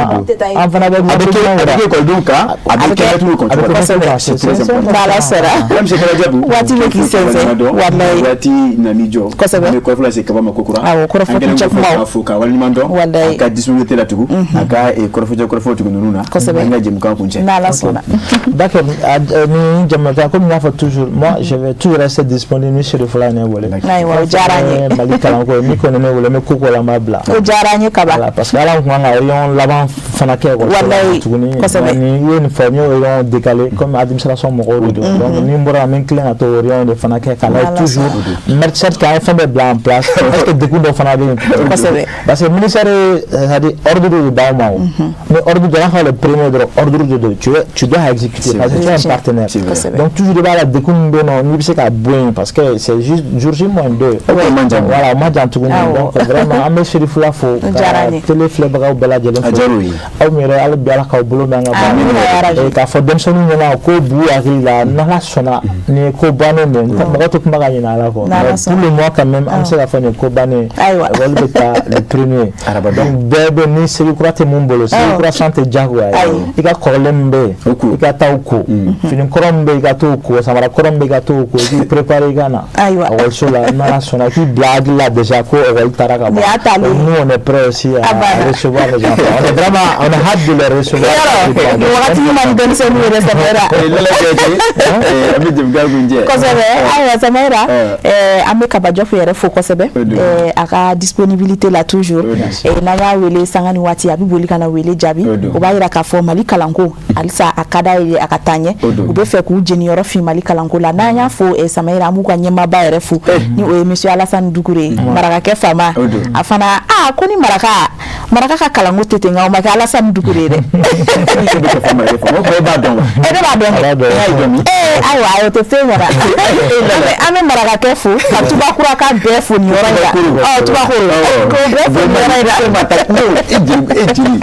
an fana bɛ A bɛ kɛ, a bɛ kɛ ekɔlidenw kan, a bɛ kɛ mɛtiriw kan. A bɛ kɛ mɛtiriw kan, c'est très important. N'Ala sera. Monsieur Kalajabu. Waati bɛ k'i sɛnsɛn. Walayi. Waati nan'i jɔ. Kosɛbɛ. An bɛ kɔrɔfɔ lase kaba ma kokura. Awɔ, kɔrɔfɔ An kɛlen kuncɛ kɔfɛ kumaw. k'a fo k'a waleɲuman dɔn. Walayi. A ka disponibilité la tugun. A ka kɔrɔfɔ kɔrɔfɔ tugu ninnu na. Kosɛbɛ. An ka jɛmukan kuncɛ. N'Ala sɔnna. D'accord, ni jama comme n y'a fɔ toujours, moi je vais toujours rester disponible ni Serifula ye ne wele. Ayiwa, o diyara an ye. Mali kalanko ye, ni kɔni ne wele, n bɛ ko ko la, n b'a bila. O diyara an ye kaba. Voilà, parce que ala kun kan ka réunion laban fana kɛ ekɔliso la Walayi, tuguni. kosɛbɛ. Ni i ye nin fɔ, n y'o réunion décalé comme administration mɔgɔw de don. Donc ni n bɔra, n bɛ tilen ka t'o réunion de fana kɛ k'a lajɛ N'Ala toujours. Mais certes k'an ye fɛn bɛɛ bila en place, est-ce que degun dɔ fana bɛ yen? Kosɛbɛ. Parce que ministère ye, c'est-à-dire ordre de d'aw ma o. Ni ordre donna fɔ le premier dɔrɔn, ordre de don, tu dois exécuter parce que tu es un partenaire. Kosɛbɛ. Donc toujours i b'a la degun min bɛ yen nɔ, n'i bɛ se ka bɔ yen, parce que c'est juste jour J moins deux. Voilà, o ma jan tuguni. Donc vraiment an bɛ Serifula fo, diyara ka an ye. télé filɛbagaw bɛɛ lajɛlen A fo. diyara u ye. Aw min yɛrɛ, hali bi Ala k'aw bolo mɛn an ka Amina ya baara Rabi. la. K'a fɔ denmisɛnninw ɲɛna ko b'u hakili la, n'Ala sɔnna, nin ye ko bannen de ye. Mɔgɔ tɛ kuma ka ɲinɛ Ala kɔ. N'Ala Mais pour le mois quand même, an bɛ se k'a fɔ nin ye ko bannen ye. Ayiwa. École bɛ taa le premier. Araba dɔn. Donc bɛɛ bɛ ni seli kura tɛ mun bolo, seli kura san tɛ diyagoya ye. Ayi. I ka kɔrɔlen min bɛ yen, O ko. i ka taa o ko. Fini kɔrɔ min bɛ yen, i ka t'o ko. Samara kɔrɔ min bɛ yen, i ka t'o ko. I k'i préparer i ka na. Ayiwa. Ekɔliso la, n'Ala sɔnna, i k'i bila hakili la déjà ko école taara ka ban. Nin y'a taalen ye. Donc nous on est prêts aussi à A banna. recevoir les enfants. On est vraiment, on a hâte de les recevoir. Yɔrɔ, nin wagati ɲuman ni denmisɛnninw yɛrɛ, Samira. Lala Kuyate, an bɛ jɛmukan kuncɛ. Kosɛbɛ. Ayiwa Samira, Ɔ. An bɛ Kaba Jɔfu yɛrɛ fo kosɛbɛ O don. A ka disponibilité la toujours. O don. N'an y'a wele sanga ni waati, a bɛ boli ka na wele jaabi. O don. O b'a yira k'a fɔ Mali kalanko halisa a ka d'a ye a ka taa ɲɛ. O don. U bɛ fɛ k'u jeniyɔrɔ fin Mali kalanko la. N'an y'a fo Samira, an b'u ka ɲɛmaaba yɛrɛ fo, ni o ye monsieur Alassane Dukure ye, marakakɛ faama. O don. A fana aa ko ni maraka maraka ka kalanko tɛ ten, nka o ma kɛ Alassane Dukure ye dɛ. E bɛ ka fɔ marakɛ fɔ, o e b'a dɔn wa? E ne b'a dɔn. A b'a dɔn. E y'a dɔn min? Ee ayiwa, o tɛ fɛn ɲɛna. An bɛ marakakɛ fo ka tubakura ka bɛɛ fo nin yɔrɔ in la. Ɔ, tubakoro k'o bɛɛ fo nin yɔrɔ in la. E ma taa e jeli, e jeli.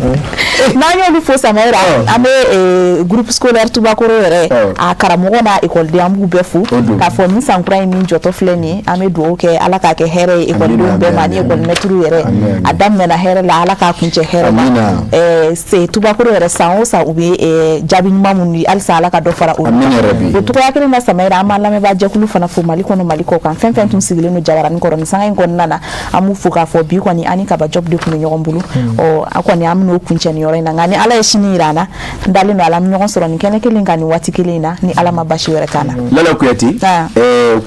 N'an y'olu fo Samira, an bɛ groupe scolaire Tubakoro yɛrɛ, a karamɔgɔ n'a ekɔliden, an b'u bɛɛ fo don. K'a fɔ nin san kura in min jɔtɔ filɛ nin ye, an bɛ dugawu kɛ Ala k'a kɛ hɛrɛ ye ekɔlidenw bɛɛ ma ni ekɔlimɛtiriw yɛrɛ. A daminɛna hɛrɛ la, Ala k'a kuncɛ hɛrɛ ma. Amina. Se Tubakoro yɛrɛ, san o san u bɛ jaabi ɲuman minnu di, halisa Ala ka dɔ fara olu Amina kan. rabi. O cogoya kelen na Samira, an b'an lamɛnbaa jɛkulu fana fo Mali kɔnɔ, Mali kɔ kan, fɛn fɛn tun sigilen don jabaranin kɔrɔ nin sanga in kɔnɔna na, an b'u fo k'a fɔ bi kɔni an ni Kaba Jɔp de tun bɛ ɲɔgɔn bolo. Ɔ, an kɔni an bɛn'o kuncɛ nin yɔrɔ in na, nka ni Ala ye sini yira an na, n dalen don a la, an bɛ ɲɔgɔn sɔrɔ nin kɛnɛ kelen kan nin waati kelen in na, ni Ala ma basi wɛrɛ k'an na. Lala Kuyate. Ah.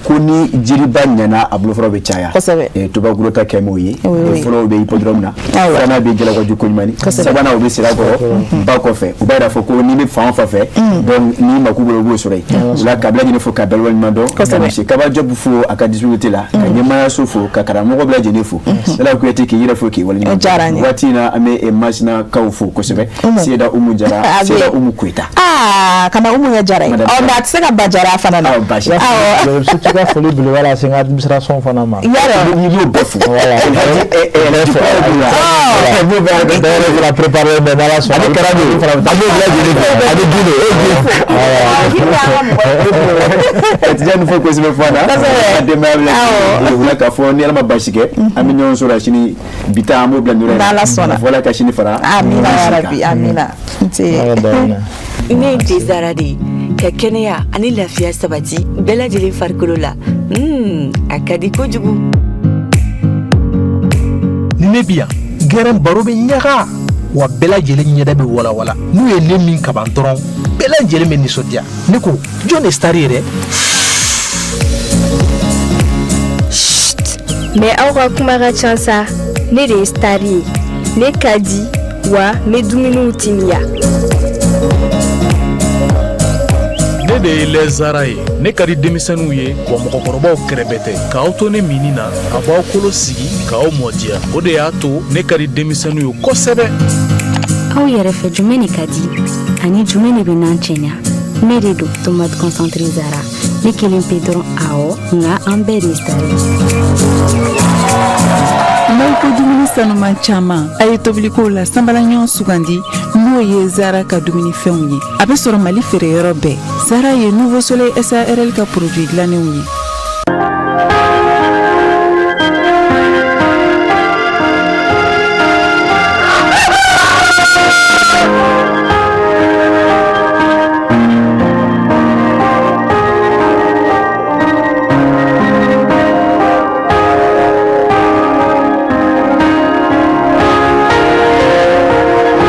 Ko ni jiriba ɲɛna, a bolofara bɛ caya. Tobakuro ta kɛmɛ o ye. Fɔlɔ bɛ hippodrome na, filanan bɛ Jalakɔji Koɲumani, sabanan o bɛ Sirakɔrɔ ba kɔfɛ. O b'a yira fɔ ko n'i bɛ fan o fan fɛ, donc n'i mako b'o la, i b'o sɔrɔ yen. O la ka bɛɛ lajɛlen fo ka bɛɛ waleɲuman dɔn, ka monsieur Kaba Diop fo a ka disponibilité la, ka ɲɛmaayaso fo, ka karamɔgɔ bɛɛ lajɛlen fo. Lala Kuyate, k'i yɛrɛ fo k'i waleɲuman dɔn. Waati in na, an bɛ Masinakaw fo kosɛbɛ, Seyida Umu Jara, Seyida Umu Koyita. Aa, kana Umu ɲɛ Jara ye. Ɔ, mais a tɛ se ka ba Jara fana na. Awɔ, baasi tɛ. Awɔ. Surtout ka foli belebele lase n ka administration fana ma. Yarɔ. N'i y'o bɛɛ fo. Alhaji Bɛɛ yɛrɛ fana préparé mais n'Ala sɔnna. Ale kɛra de, an b'o bɛɛ lajɛlen fo, ani Gundo, e Gundo. Tijani fo kosɛbɛ fo an na. Ka denbaya bɛɛ lajɛlen. O la k'a fɔ ni Ala ma baasi kɛ, an bɛ ɲɔgɔn sɔrɔ sini. Bi ta, an b'o bila nin yɔrɔ in na. N'Ala sɔnna. Fo Ala ka sini fara. Amina yarabi, amina. Nse. Ne ye Tezara de ye ka kɛnɛya ani lafiya sabati bɛɛ lajɛlen farikolo la. A ka di kojugu. Ni ne bi yan gɛrɛn, baro bɛ ɲaga wa, bɛɛ lajɛlen ɲɛda bɛ walawala. N'u ye ne min kaban dɔrɔn, bɛɛ lajɛlen bɛ nisɔndiya. Ne ko, jɔn de star ye dɛ? Mais aw ka kuma ka ca sa. Ne de ye star ye. Ne ka di wa, n bɛ dumuniw timiya. Ne de ye lɛzara ye. Ne ka di denmisɛnninw ye wa, mɔgɔkɔrɔbaw kɛrɛbɛ tɛ. K'aw to ne minni na, a b'aw kolo sigi k'aw mɔdiya. O de y'a to ne ka di denmisɛnninw ye kosɛbɛ. Aw yɛrɛ fɛ, jumɛn de ka di ani jumɛn de bɛ n'an cɛɲa? Ne de don, tomate concentré Zara. Ne kelen pe dɔrɔn? Awɔ, nka an bɛɛ de ye star ye. N'aw ko dumuni sanuman caman, a ye tobilikow la sanbala ɲɔgɔn sugandi, n'o ye Zara ka dumunifɛnw ye. A bɛ sɔrɔ Mali feereyɔrɔ bɛɛ. Zara ye Nouveau Soleil SARL ka produit dilannenw ye.